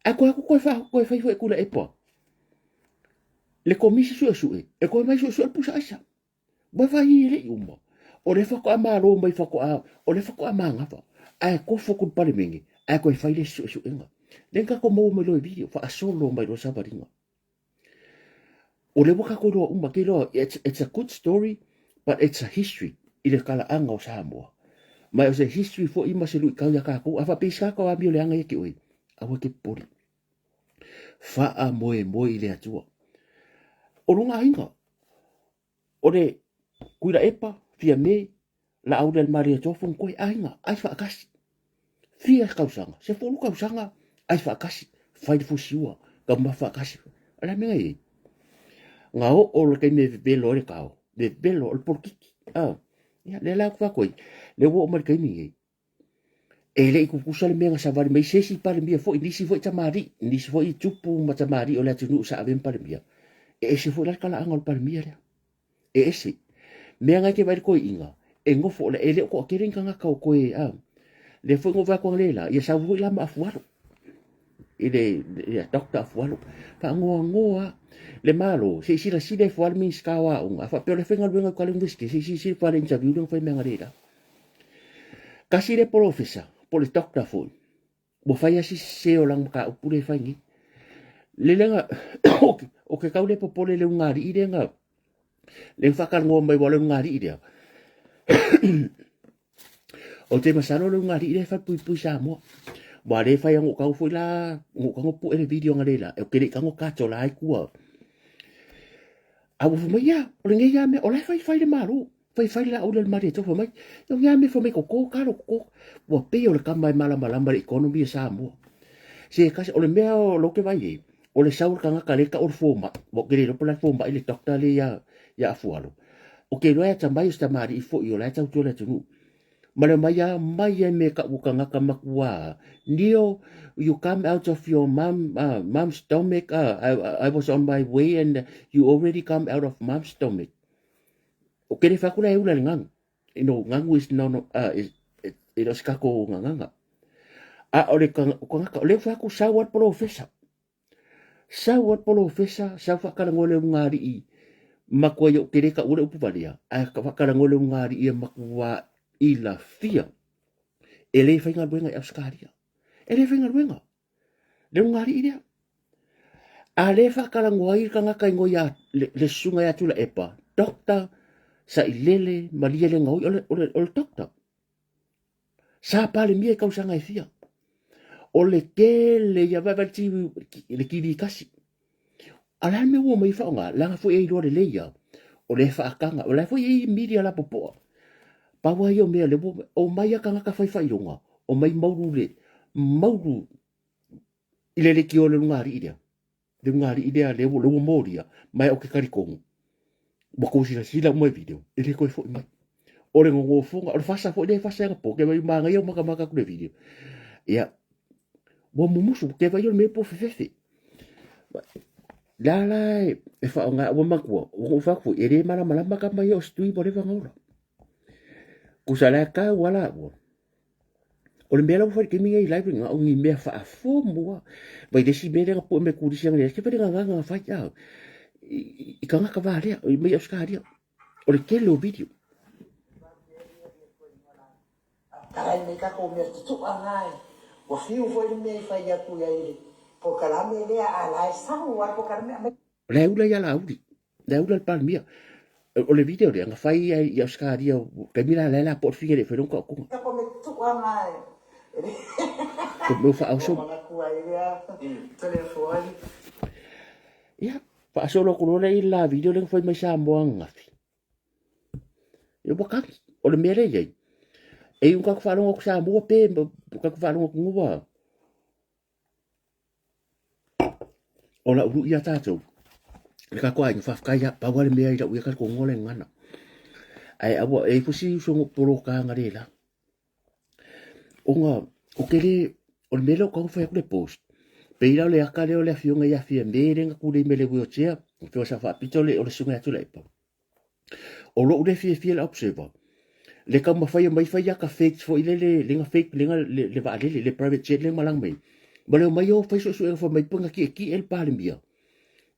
Ae toe atu toe, fa, toe fai foi atu le epa. Le komisi suesue, e toe mai suesue le pusa aisa. Ua fai e le i uma. O lea faatoa malo mai faatoa, o lea faatoa manava. Ae tofo atu i le Palemene, ae toe fai le isi suesuega. Lea na tatou maua mai loa i video, faasolo mai loa savaliga. O lea ua tatou iloa uma, te iloa, it's a good story, but it's a history i le talaaga o Samoa. Ma o se history foi ma se luitau ia tatou. A faapea i se tatou amio leaga ia te oe, aua e te popole. Faamoemoe i le Atua. O lona aiga, o le Tuilaepa, Fiame, Laauli a le Malietoa, Fonotoe, aiga, ai faatasi. Fia tausaga, 10 tausaga, ai faatasi, fai le fusiua, Taumafa faatasi. O le a mea na i ai? Na oo le taimi e vevelo ai le tao, vevelo o le polokiki. Ah, ia, lea la ou te fai atu ai, lea ua oo mai le taimi lenei, e le i tutusa le mea na savali mai se isi Palemia foi, nisi foi tamalii, nisi foi tupu ma tamalii o le atunuu sa avea ma Palemia. E ese foi la le talaaga o le Palemia lea. E ese. Mea na e te vaai i le toeaina, e nofo, e le o toatele ni tagata o toe, a, lea foi na ou vaai atu analeila, ia sau foi la ma Afualo, i le, ia Doctor Afualo, faanoanoa lava. Le Malo, se i silasila ifo lava le Minisita o Aoga, a faapea o la e faigaluega i uta i le Iunivesite, se i silasila ifo lava i le interview lea na fai mai analeila. Tasi lea polofesa, po o le doctor foi, ua fai lava si sese o lana mataupu lea e fai nei. Le lea na, o ke tau le popole i le ulugalii lea na, lea na faatalanoa mai aua o le ulugalii lea, ou te masalo o le ulugalii lea e falepuipui Samoa. Aua lea e fai atu tago foi la, na ou tago pue le video analeila, ou te le i tago katola ai tua. A ua fai mai, ia, o lenei lava mea, o la e faifai le Malo. Faifai le laau lea i le Malietoa, fai mai, o ni a mea fai mai toto talo toto. Ua pei o le tama e malamalama i le economy a Samoa. Se tasi, o le mea o lou te vaai i ai, o le sau o le tagata lea e tau o le fomai, aua ou te le iloa po o le a le fomai le doctor lea ia, ia Afualo. Ou te iloa e atamai o se tamalii foi o la e tautua i le atunuu. Ma le omai lava mai ai me tau o tagata matua Neo, you come out of your mom, mom's stomach, I was on my way and you already come out of mom's stomach. O ke le fai atu la e ula i le gagu. You know, gagu is no, no, is, it, e le o se tatou gagaga. A o le tagata, o lea ua fai atu sau lava le polofesa. Sau lava le polofesa, sau faatalanoa le ulugalii matua ia ou te le taua le upu valea, ae faatalanoa le ulugalii e matua ilafia e le faigaluega i Ausetalia. E le faigaluega. Le ulugalii lea. A lea e faatalanoa ai le tagata igoa ia le, le susuga ia Tuilaepa, Doctor Sailele Malielegaoi, o le, o le, o le doctor. Sa Palemia i tausaga e fia. O le tele ia vaevae le TV, le TV tasi. A o le a le mea ua omai ai faaaoga? Leaga foi e iloa lelei lava, o lea e faataga, o la e foi e i ai media lapopoa. Pau lava ia o mea lea ua omai lava tagata fai faailoga, omai maulu le, maulu i le leitio a le ulugalii lea. Le ulugalii lea, lea ua, lea ua molia, ma ou te talitonu, ua tou silasila uma i video, e le toe foi mai. O le nonofoga, o le fasa foi lea e fasa anapo, ke vaai manaia o matamata atu le video. Ia, ua mumusu, ke vaai o le mea po fefefe. La la e faaaoga, ua matua, ua ou fai atu foi, e le malamalama tama ia o se tui ua leva ona ola. Tusa la e tau lava la ua. O le mea la ua fai i le taimi lenei i live na o ni mea faafomu lava. Mai le isi mea lea na pue mai kulisi analeila, se fai le gagaga na fai a i tagata valea mai Ausetalia. O le tele o video. Talai mai tatou mea tutu'a na e ua fiu foi le mea i fai atu i ai i le polokalame lea a la e sau lava le polokalame aumai. O le ula ia Laauli, le ula le Palemia. O le video lea na fai ai i Ausetalia, taimi la la la po o le fine le fai longa taotoga. Tatou mea tutu'a na e le Ko mea faaoso. Ua manatu ai lea telefoni. Ia, faasolo atu loa lea i le la video lea na fai mai Samoa ananafi. Ia ua kagi. O le mea lea e i ai, e iu ina tatou faalogo atu Samoa pe tatou faalogo atu ua O lau lui ia tatou, le tatou aiga faafetai lava, pau lava le mea i lau ia talitonuga o le gagana. Ae aua, e i ai foi si uso na poloka analeila. Ona ou te le, o le mea lea ou te fai atu le post, pei la o le ata lea o le afioga ia Fiame lea na tulei mai i le wheelchair, le afioga Sao Faapito o le susuga ia Tuilaepa. O lou lea fiafia le observer, le taumafaia mai fai ata fakes foi lele, le na fake le, le, le vaalele, le private jet le malaga mai. Ma le omai o fai suesuega fai mai po na tietie le Palemia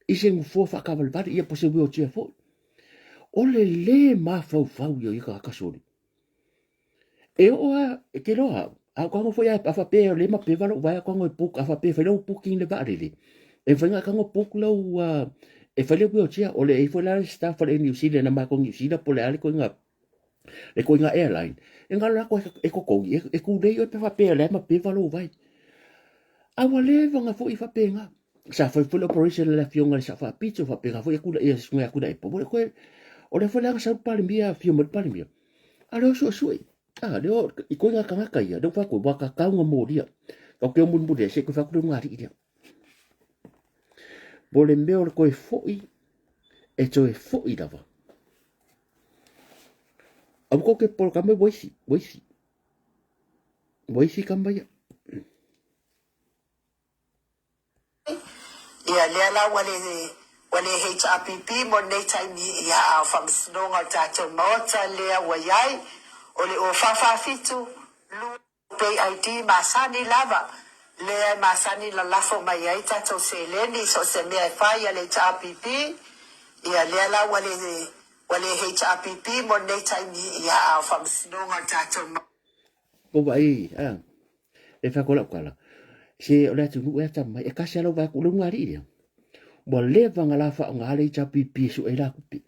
i se nofoa faataavalevale ia po se wheelchair foi. O le lē mafaufau ia o ia tagata sole. E oo lava, e te iloa au, a ou tago foi a faapea o lea e mapeva lou vae, a ou tago e book, a faapea e fai lau booking i le vaalele, e mafai ona e tago book lau, e fai le wheelchair, o le i ai foi la le staff a le Air New Zealand a matou Niu Sila po o le a le ituaiga, le ituaiga airline, e galo atu e totogi, e tulei oe pe faapea o la e mapeva lou vae. A ua leva ona foi faapena. Sa fai foi le operation a le afioga i le Sao Faapito, faapena foi ia susuga ia Tuilaepa. Ua le toe, o lea foi la na sau le Palemia, afio mai le Palemia, a lea o suesue, a lea o, i ituaiga tagata ia, lea ua fai atu, ua tatau ona molia. Tatou te o mulimuli ai, se i toe fai atu le ulugalii lea. Po le mea o le toe fo'i, e toe fo'i lava. Aua kou te polo kama ua isi, ua isi. Ua isi kama ia. Ia lea la ua le ua le HRPP mo lenei taimi ia a o faamasinoga o le tatou maota lea ua iai o le o 447 2 Pay ID masani lava lea e masani lalafo mai ai tatou seleni so o se mea e fai a le HRPP ia lea la ua le ua le HRPP mo lenei taimi ia a o faamasinoga o le tatou Ko vai, a, e whai ko lau kala. Se o le atunuu e atamai, e kasi ala vai ku le unga lea. Ua leva nga la wha nga le HRPP su e la kupi.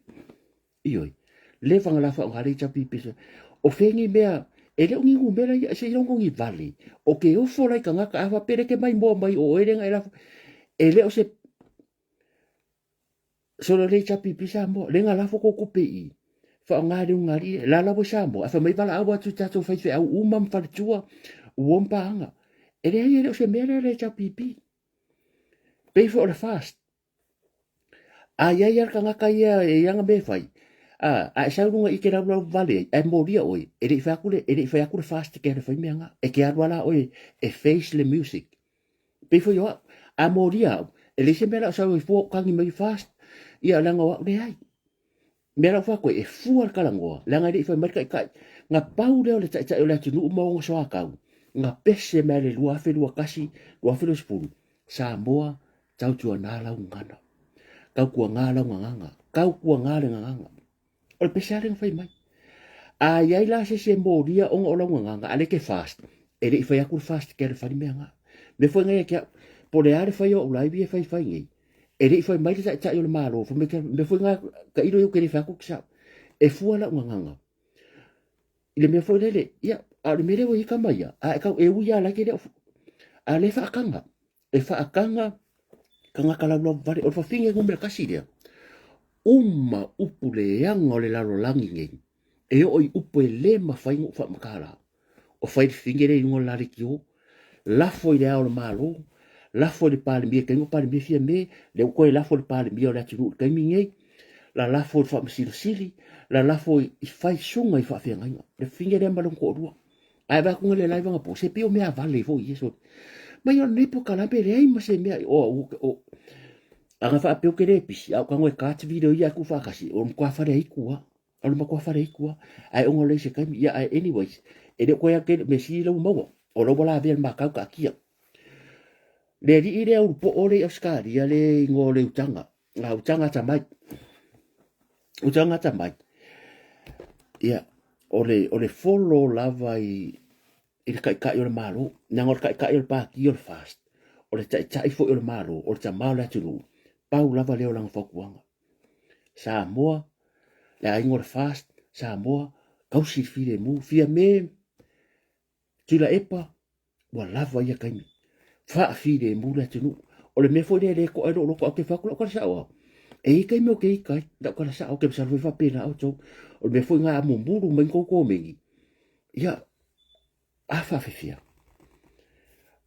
Ioi, leva nga la wha nga le HRPP su. O whengi mea, e le ongi ngumela ia, se ilongo ngi vale. O ke ofo lai ka ngaka awa pere ke mai moa mai o ele nga e la e le o se solo le HRPP Samoa, le nga lafo ko kupe i. Wha nga le unga li, la la Samoa, a wha mai wala awa tu tatou whai whe au uma mwhaletua, uompa anga. E le ai e le o se mea le le HRPP. Pay for the fast. A ia ia ka ngaka ia e ianga me whai. A, a e sau runga i ke rau rau vale ai, a e moria oe, e le i whai aku le, e le i whai aku le fast ke le whai mea nga, e ke aru ala oe, e face le music. Pei foi o au, a moria au, e le se mea la o sau e fua o kangi mai fast, ia langa o au le ai. Mea lau wha koe, e fua le kalangoa, leaga e le i whai mai kai kai. Nga pau lea o le taitai o le atunuu ma onga soakau, nga pese mea le 2021, 2020, Samoa, tautua nā lau ngana. Kau kua ngā lau nganganga, kau kua ngā le nganganga. O le pese ale nga whai mai. A iai la se se moria onga o lau nganganga, ale ke fast. E le i whai aku le fast ke le whai mea ngā. Me whai ngai kia, po le ale whai o ulai e whai whai ngai. E le i whai mai le taitai o le malo, whai mai me whai ngā ka ilo iu ke le whai aku ki sao. E fua lau nganganga. I le mea foi lele, ia, a o le mea lea ua hika mai ia, a e kau e ui a lai ke leo, a le whaakanga, e whaakanga, kanga laulau vale, o le whawhinga ngumera kasi lea. Uma upu le anga o le lalolagi nei, e oo i upu e lē mafai ona ou faamatala. O fai le fefine lea i luga o le lalekio, lafo i le ao o le Malo, lafo i le Palemia i le taimi o Palemia Fiame, lea ua toe lafo i le Palemia o le atunuu i le taimi lenei, lalafo i le Faamasino Sili, lalafo i faisuga i faafeagaiga. Le fefine lea ma lona toalua. Ae vaai atu le live anapo, se pei o mea vale foi ia sole. Mai o lenei polokalame e leai ma se mea o, o, a na faapea ou te le pisi, a o tago e cut video ia e tuufaatasi, o le matua faleaitu lava. O le matua faleaitu lava. Ae ona o le se taimi, ia ae anyways, e le o toe ake mea sili la ua maua. O la ua lavea le makau taatia. Le alii lea ulupoo lea i Ausetalia le igoa o le Utaga, a Utaga Atamai. Utaga Atamai. Ia, o le, o le follow lava i, i le taitai o le Malo. Leaga o le taitai o le Pati o le FAST, o le taitai foi o le Malo, o le tama o le atunuu, pau lava lea o lana fautuaga. Samoa, le aiga o le FAST, Samoa, tausi le filemu, Fiame, Tuilaepa, ua lava ia taimi. Faafilemu le atunuu. O le mea foi lea e le to'a i lou loto, ae ou te fai atu lau tala sao au. E i ai taimi o te ita ai, lau tala sao, ou te masalo foi faapena outou. O le mea foi lena a mumulu mai ni tou komeni, ia, a faafefea.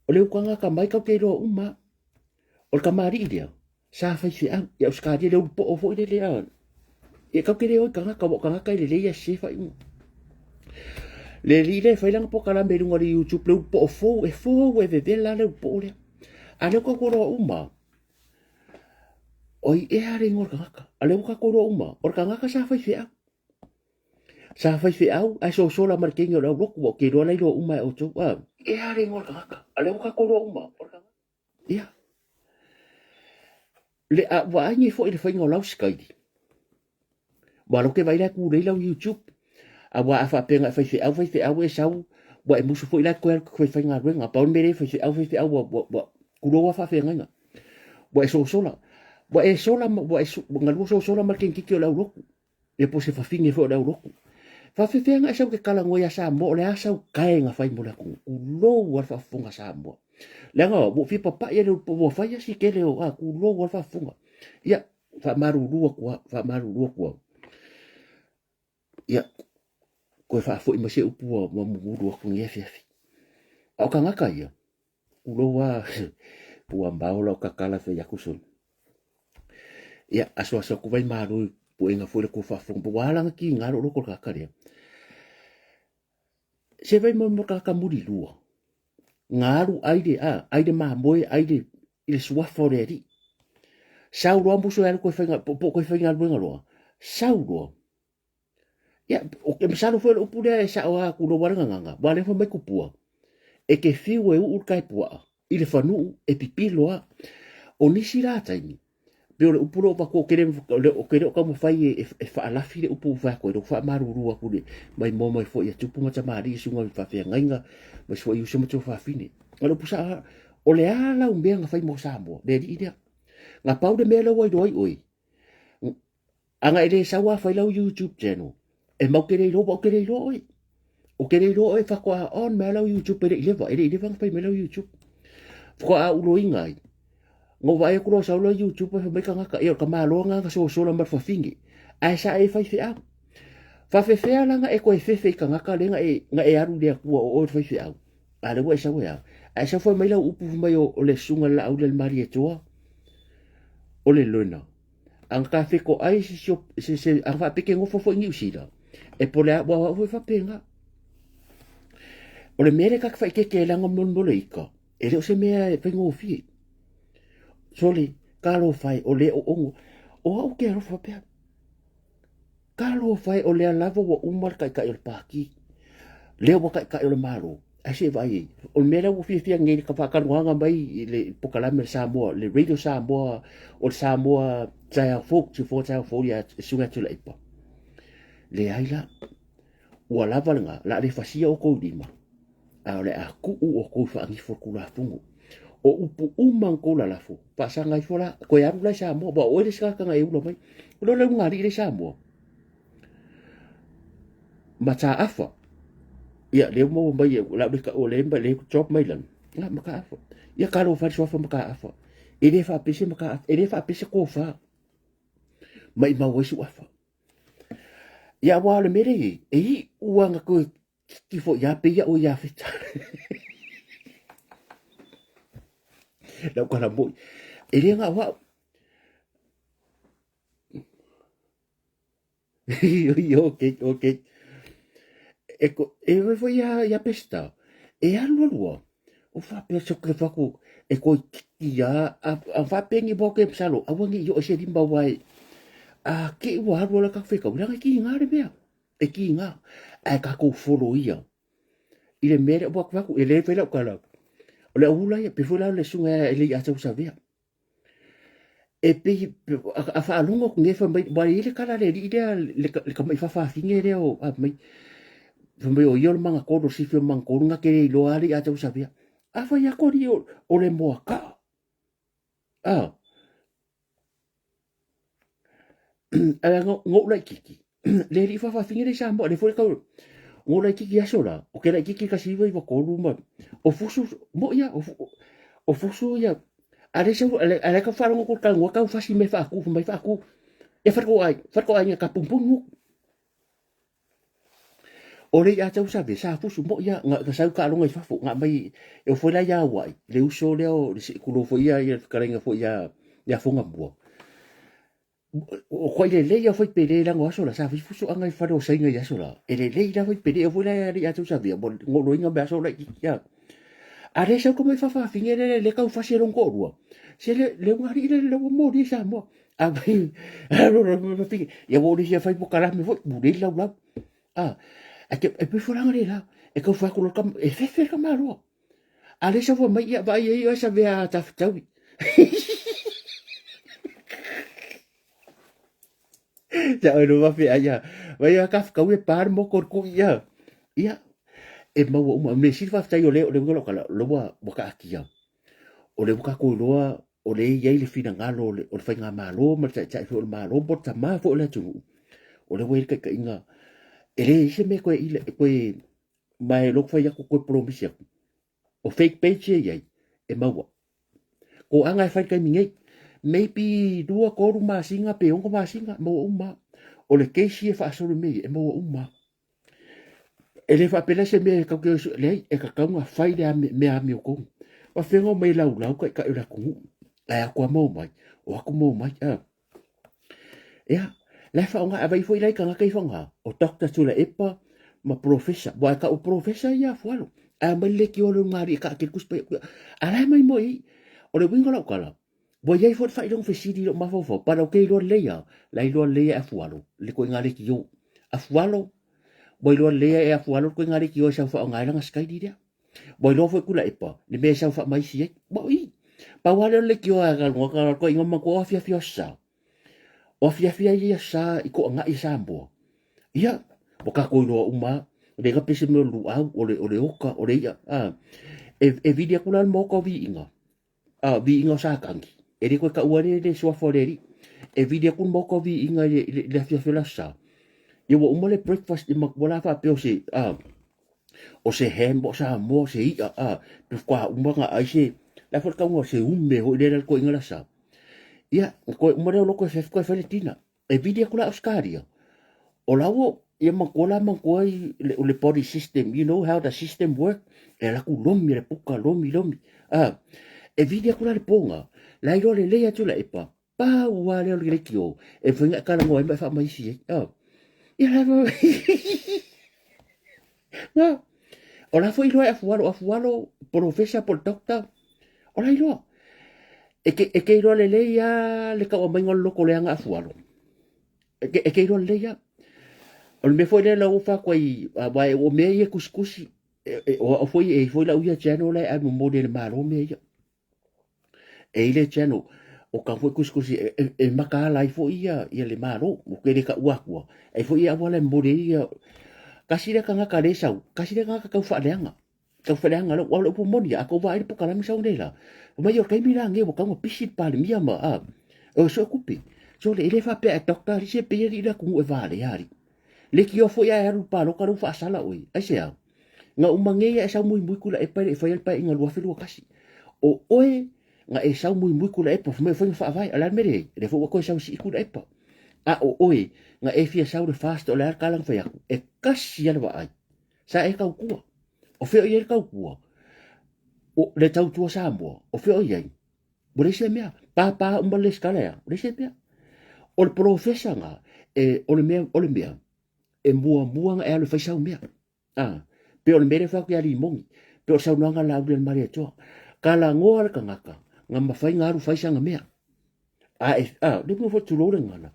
O le ukaga atamai tatou te iloa uma lava. O le tamalii lea, sa faifeau i Ausetalia, le ulupoo foi lele a. Ia tatou te le o i tagata, aua o tagata e lelei ae sese faaiuga. Le alii lea e fai lana polokalame i luga o le YouTube, le ulupoo fou, e fou e vevela le ulupoo lea. A lea ua tatou iloa uma, oi ea le igoa o le tagata. A lea ua tatou iloa uma, o le tagata sa faifeau. Sa faifeau ae sosola ma le teine o le aulotu, ua ou te iloa la iloa uma e outou. A. Ea le igoa o le tagata. A lea ua tatou iloa uma, o le tagata. Ia. Le a vaai nei foi i le faiga o lau sikaili. Ua lau ke vaai la e kūlei lau YouTube. Aua a faapea na e faifeau, faifeau e sau, ua e musu foi la e toe alu toe faigaluega. Pau le mea lea e faifeau, faifeau ua, ua, ua kulou lava faafeagaiga. Ua e sosola. Ua e sola, ua e galua sosola ma le kenekiti o le aulotu. Ia po o se fafine foi o le aulotu. Faafefea na e sau te talanoa ia Samoa, o le a sau kae na fai mo le atunuu. Tulou a le faafofoga Samoa. Leaga ua ou fia papai e le ua fai asi tele o a tulou a le faafofoga. Ia, faamalulu atu au, faamalulu atu au. Ia, toe faafoi mai se upu ua, ua mumulu atu i lenei afiafi. A o tagata ia, tulou a, ua mao lau tatala fai atu solo. Ia, asoaso atu vai malo i puega foi le kou faafofoga, ua ala ona kiga lou loto i le tagata lea. Se vai mo mo tagata mulilua, na alu ai le, a, ai le mamoe, ai le, i le suafa o le Alii. Sau loa musu e alu koe faiga, po, po koe faigaluega loa, sau loa. Ia, o ke masalo foi o le upu lea e sao lava tulou lava le gagana, aua o lea fai mai tupua, e te fiu e uu le taepuaa i le fanuu e pipilo lava. O nisi la taimi, pei o le upu lea ua avatu, ou te le, ou te le o taumafai e, e faalafi le upu ua fai atu ai, lea ua faamalulu atu i le maimoa mai foi a tupu ma tamalii, susuga i faafeagaiga, aemaise foi uso ma tuafafine. O le upu sao lava, o le a lau mea na fai mo Samoa, le alii lea. Na pau le mea lea ua iloa ai oe, Ana e le sau a fai lau YouTube channel, e mau te le iloa, ua ou te le iloa oe. Ou te le iloa oe faatoa on mai lau YouTube e le i leva, e le i leva ona fai mai lau YouTube. Faatoa uloina ai. Na ou vaai atu loa sau lau YouTube e fai mai tagata, ia o le tamaloa lena na sosola ma le fafine. Ae sa e faifeau. Faafefea la na e toe fefe i tagata lea na e, na e alu i le Atua o oe le faifeau. A lea ua e sau e a. Ae sau fai mai lau upu fai mai o, o le susuga i le Laauli a le Malietoa, o le learner. Ana ka fetoai se se se, se ana faapeke nofo foi Niu Sila, e po le a ua au foi faapena. O le mea lea ka te faitete e leaga mo mo le ika, e le o se mea e faigofie. Sole, talofa e, o le o ono, o au ke alofa faapea. Talofa e, o lea lava ua uma le taitai o le Pati, lea ua taitai o le Malo, ae se i vaai ai. O le mea lea ua fiafia nei i le faatalanoaga mai i le polokalame a le Samoa, le Radio Samoa, o le Samoa Taeao Fou, Siufoa Taeao Fou ia Susuga ia Tuilaepa. Leai la, ua lava lena, o le a le fasia outou lima, a o le a tuu outou i faanifo le Tulafono. O upu uma na outou lalafo, faasaga ifo la, toe alu la i Samoa, aua o oe le isi tagata na e ula mai. O le ulugalii lea i Samoa, mataafa. Ia, lea ua maua mai, o le a ou le taua, lea e drop mai lalo, ia, mataafa. Ia, talofa i le suafa mataafa. E le faapea se mataafa, e le faapea se tofa, maimau ai suafa. Ia, aua o le mea lea e i ai, e iu lava na toe kiki foi ia pei au ia Feta. Lau tala moi, e le na o au. Okay, okay. E, ko, e vai foi ia, ia pesta. E alu alua. O faapea se ke faku e koi kiki a, a, a faapengi mo ke salo. Aua ni i o se limba wai. A ke ua alu ala ka whekau. Langa ki ngā le mea. E ki ngā. Ae kākou follow ia. I le mea lea ua faku e le fai lau kala. O le au ula ia, pe foi la le sunga e le i a tau savea. E pei a faalogo atu nei fai mai ua i ai le tala a le alii lea le tamai faafafine lea o a mai fai mai o ia o le magatolu o le sifi o le magatolu na te le iloa lava le ia tausavea. A fai atu alii o le moakaa. A ae na ou laitiiti le alii faafafine lea i Samoa lea foi le tau na ou laitiiti i aso la ou te laitiiti i le 1993 ma o fusu moʻi lava o fusu ia a lea sau a lea tau faalogo atu i le talanoa tau fasi mea faatu fai mai faatu e fale toaiga ka pumupuni o le i'a tausave sa fusu moʻi lava na sau taaloga i fafo na aumai e oo foi la ia Aua'i le uso lea o le tulou foi ia le fetalaiga foi ia ia Fogamua o koʻi lelei lava foi pele leaga o aso la sa fai fusuaga i fale o Saina i aso la e lelei lava foi pele e oo foi la ia le i'a tausave mo loiga me aso laitiiti a a lea sau tamai faafafine lea le tau fasi e lona toalua se le le ulugalii lea le ua moli i Samoa Ia ua ou le fia fai polokalame foi, mulei le laulau. A, e te, e pei folaga le la, e tau fai atu loa le e fefe le tamaloa. A lea sau fai mai, ia vaai ai oe savea tafitaui. Ia oe lua faafeai ia. Vai a tafitaui e pa le moto i le kui ia. Ia, e maua uma. O le mea sili faafetai o lea, o le uiga o lau tala, o lea ua, ua taatia. O lea ua tatou iloa o lea e i ai le finagalo o le, o le faigamalo ma le taitai foi o le Malo po o le tama foi o le atunuu, o lea ua i ai le taitaiga. E leai se mea toe ila, toe, ma e logo fai atu, toe polomisi atu. O fake page ia e i ai, e maua. Toaga e fai i le taimi nei, maybe 2, 3 masina pe 6 masina, maua uma lava. O le case ia e faasolo i mea ia, e maua uma lava. E le faapea se mea e tau te leai, e tatau ona fai le mea amiotonu. Faafefea ona omai e laulau taitai o le atunuu, ae atu lava ma omai, o atu ma omai. Ia, la e faaaoga, a vaai foi la i tagata ia faaaoga, o Doctor Tuilaepa ma Professor, aua e tau o Professor ia Afualo. Ae aumai le leitioa lea o Lugalii e taatele Tusi Paia. A la e aumai moi i i. O le uiga o lau tala, ua i ai foi le faailoga fesili i lou mafaufau, but ou te iloa lelei lava, la e iloa lelei e Afualo le ituaiga leitio. Afualo, ua iloa lelei lava e Afualo le ituaiga leitio e sau faaaoga ai lana sikaili lea. Ua iloa foi Tuilaepa le mea e sau faamaisi ai. Ua i. Pau lava lea o le leitioa a le ituaiga matua o afiafi o Aso Sa. O afiafi ai ia sa i toanai i Samoa. Ia, ua tatou iloa uma lava, le iga pe se mea o le luau, o le, o le oka, o le i'a. A, e, e vili atu la le maota o viiga, a, viiga o Satani. E le toe taua le, le suafa o le Alii. E vili atu le maota o viiga i le, i le afiafi o le Aso Sa. Ia ua uma le breakfast i matua la faapea o se, a, o se ham o Samoa, o se i'a, a, pe faatoa uma ona ai se, la foi le tauga o se ume foi lea le toeaina le Aso Sa. Ia, na toe uma lea o loto e fai toe fai le tina. E vili atu la Australia. O la ua, ia manatua la manatua i le, le body system, you know how the system work. E alu atu lomi le puka, lomi, lomi. Ah, e vili atu la le pona, la iloa lelei atu la epa, pau lava lea o le leitio, e mafai ona e talanoa ai ma e faamaisi ai. Ah, ia la, na, o la foi iloa e Afualo, Afualo, polofesa po o le doctor, O la iloa. E ke, e ke iloa lelei lava le tauamaiga o le loto leaga afualo. E ke, e ke iloa lelei lava. O le mea foi lea lau fai atu ai, aua o mea ia e tusitusi, e, e, o au foi, e i ai foi lau ia channel la e ave momoli e le Malo mea ia. E i le channel, o kau foi tusitusi e, e, e mataala ai foi ia, ia le Malo, ou te le taua atua, e foi ia auala e momoli ai ia, tasi lea tagata lea e sau, tasi lea tagata tau faaleaga. Tau whaleanga lau, au le upu moni, a kou vaai le pokalami sau nei la. Mai o taimi la nge, ua tau pisi le palemia ma, a, o so kupi. So le ele whapea e doctor ali se pei ali la kungu e vale ali. Le ki ofo ia e alu paloka lau whaasala oi. Ai se au. Nga uma nge ia e sau mui mui kula e pai le e whai al pai inga lua whilua kasi. O oe, nga e sau mui mui kula e pa, whamai whainga whaavai, ala mere, le fo ua koe sau si kula e pa. A o oe, nga e fia sau le fast o le al kalang whai aku, e kasi ala wa ai. Sa e tautua. O fea o i ai le tautua? O le tautua Samoa, o fea o i ai? Ua leai se mea. Pāpā uma le lesitala ea, ua leai se mea. O le polofesa na, e, o le mea, o le mea, e muamua na e alu e fai sau mea. A, pe o le mea lea e fai atu ia Limoni, pe o le saunoaga a Laauli a le Malietoa. Talanoa le tagata, na mafai na alu fai sana mea. A e, a, le mea foi tulou le gagana.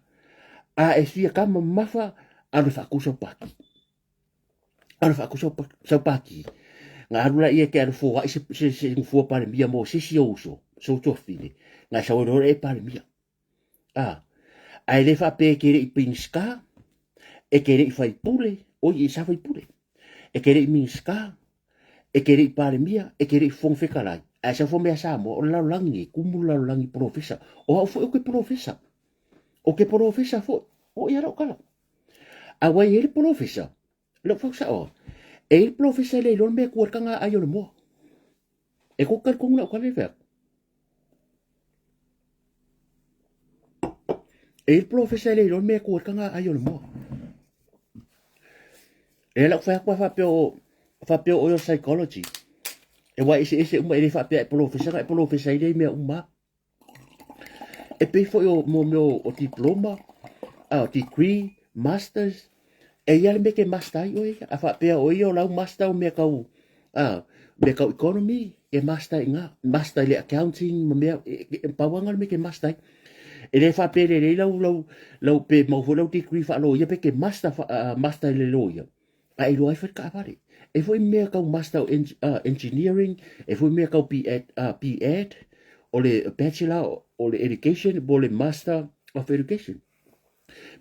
A e fia kama mamafa, alu e faatu sau pati. Alu faaku sau, sau pati. Na alu la ia ke alu foai se, se, se ngufua palemia mo se si uso, so tuafine. Na sau e e palemia. Ah, ae le faapea e ke le i Minista, e ke le i faipule, oi e sa faipule. E ke le i Minista, e ke le i Palemia, e ke le i Fofoga Fetalai. Ae sau fo mea Samoa, o le lalolagi nei, kumu le lalolagi polofesa. O au foi o ke polofesa. O ke polofesa foi, o ia lau tala. A ua i ai le polofesa, lou fausa'o, e i ai le polofesa e le iloa le mea e tu ai le taga ai o le moa. E kou talitonu lau tala i fai atu. E i ai le polofesa e le iloa le mea e tu ai le taga ai o le moa. E lau fai atu a faapea o faapea o oe o psychology. E wa eseese uma e le faapea e polofesa na e polofesa ai lea i mea uma. E pei foi o mo mea o diploma, a degree, masters, e ia le mea ke master ai oe ia. A faapea o ia o lau master o mea tau, a, mea tau economy, ke master i ngā, master i le accounting ma mea, e, e, pau lava le mea ke master ai. E le faapea e lelei lau, lau, lau, pe mau foi lau degree faaloia pe ke master, uh, master i le loia. A e iloa ai fai le taavale. E foi mea kau master o engineering, e foi mea kau B.Ed, B.Ed, o le bachelor o le education, po o le master of education.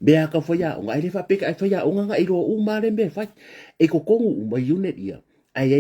Mea kau fai aoga, ai le faapea ai fai aoga nga iloa uma le mea e fai. E totonu uma i unit ia, ai ai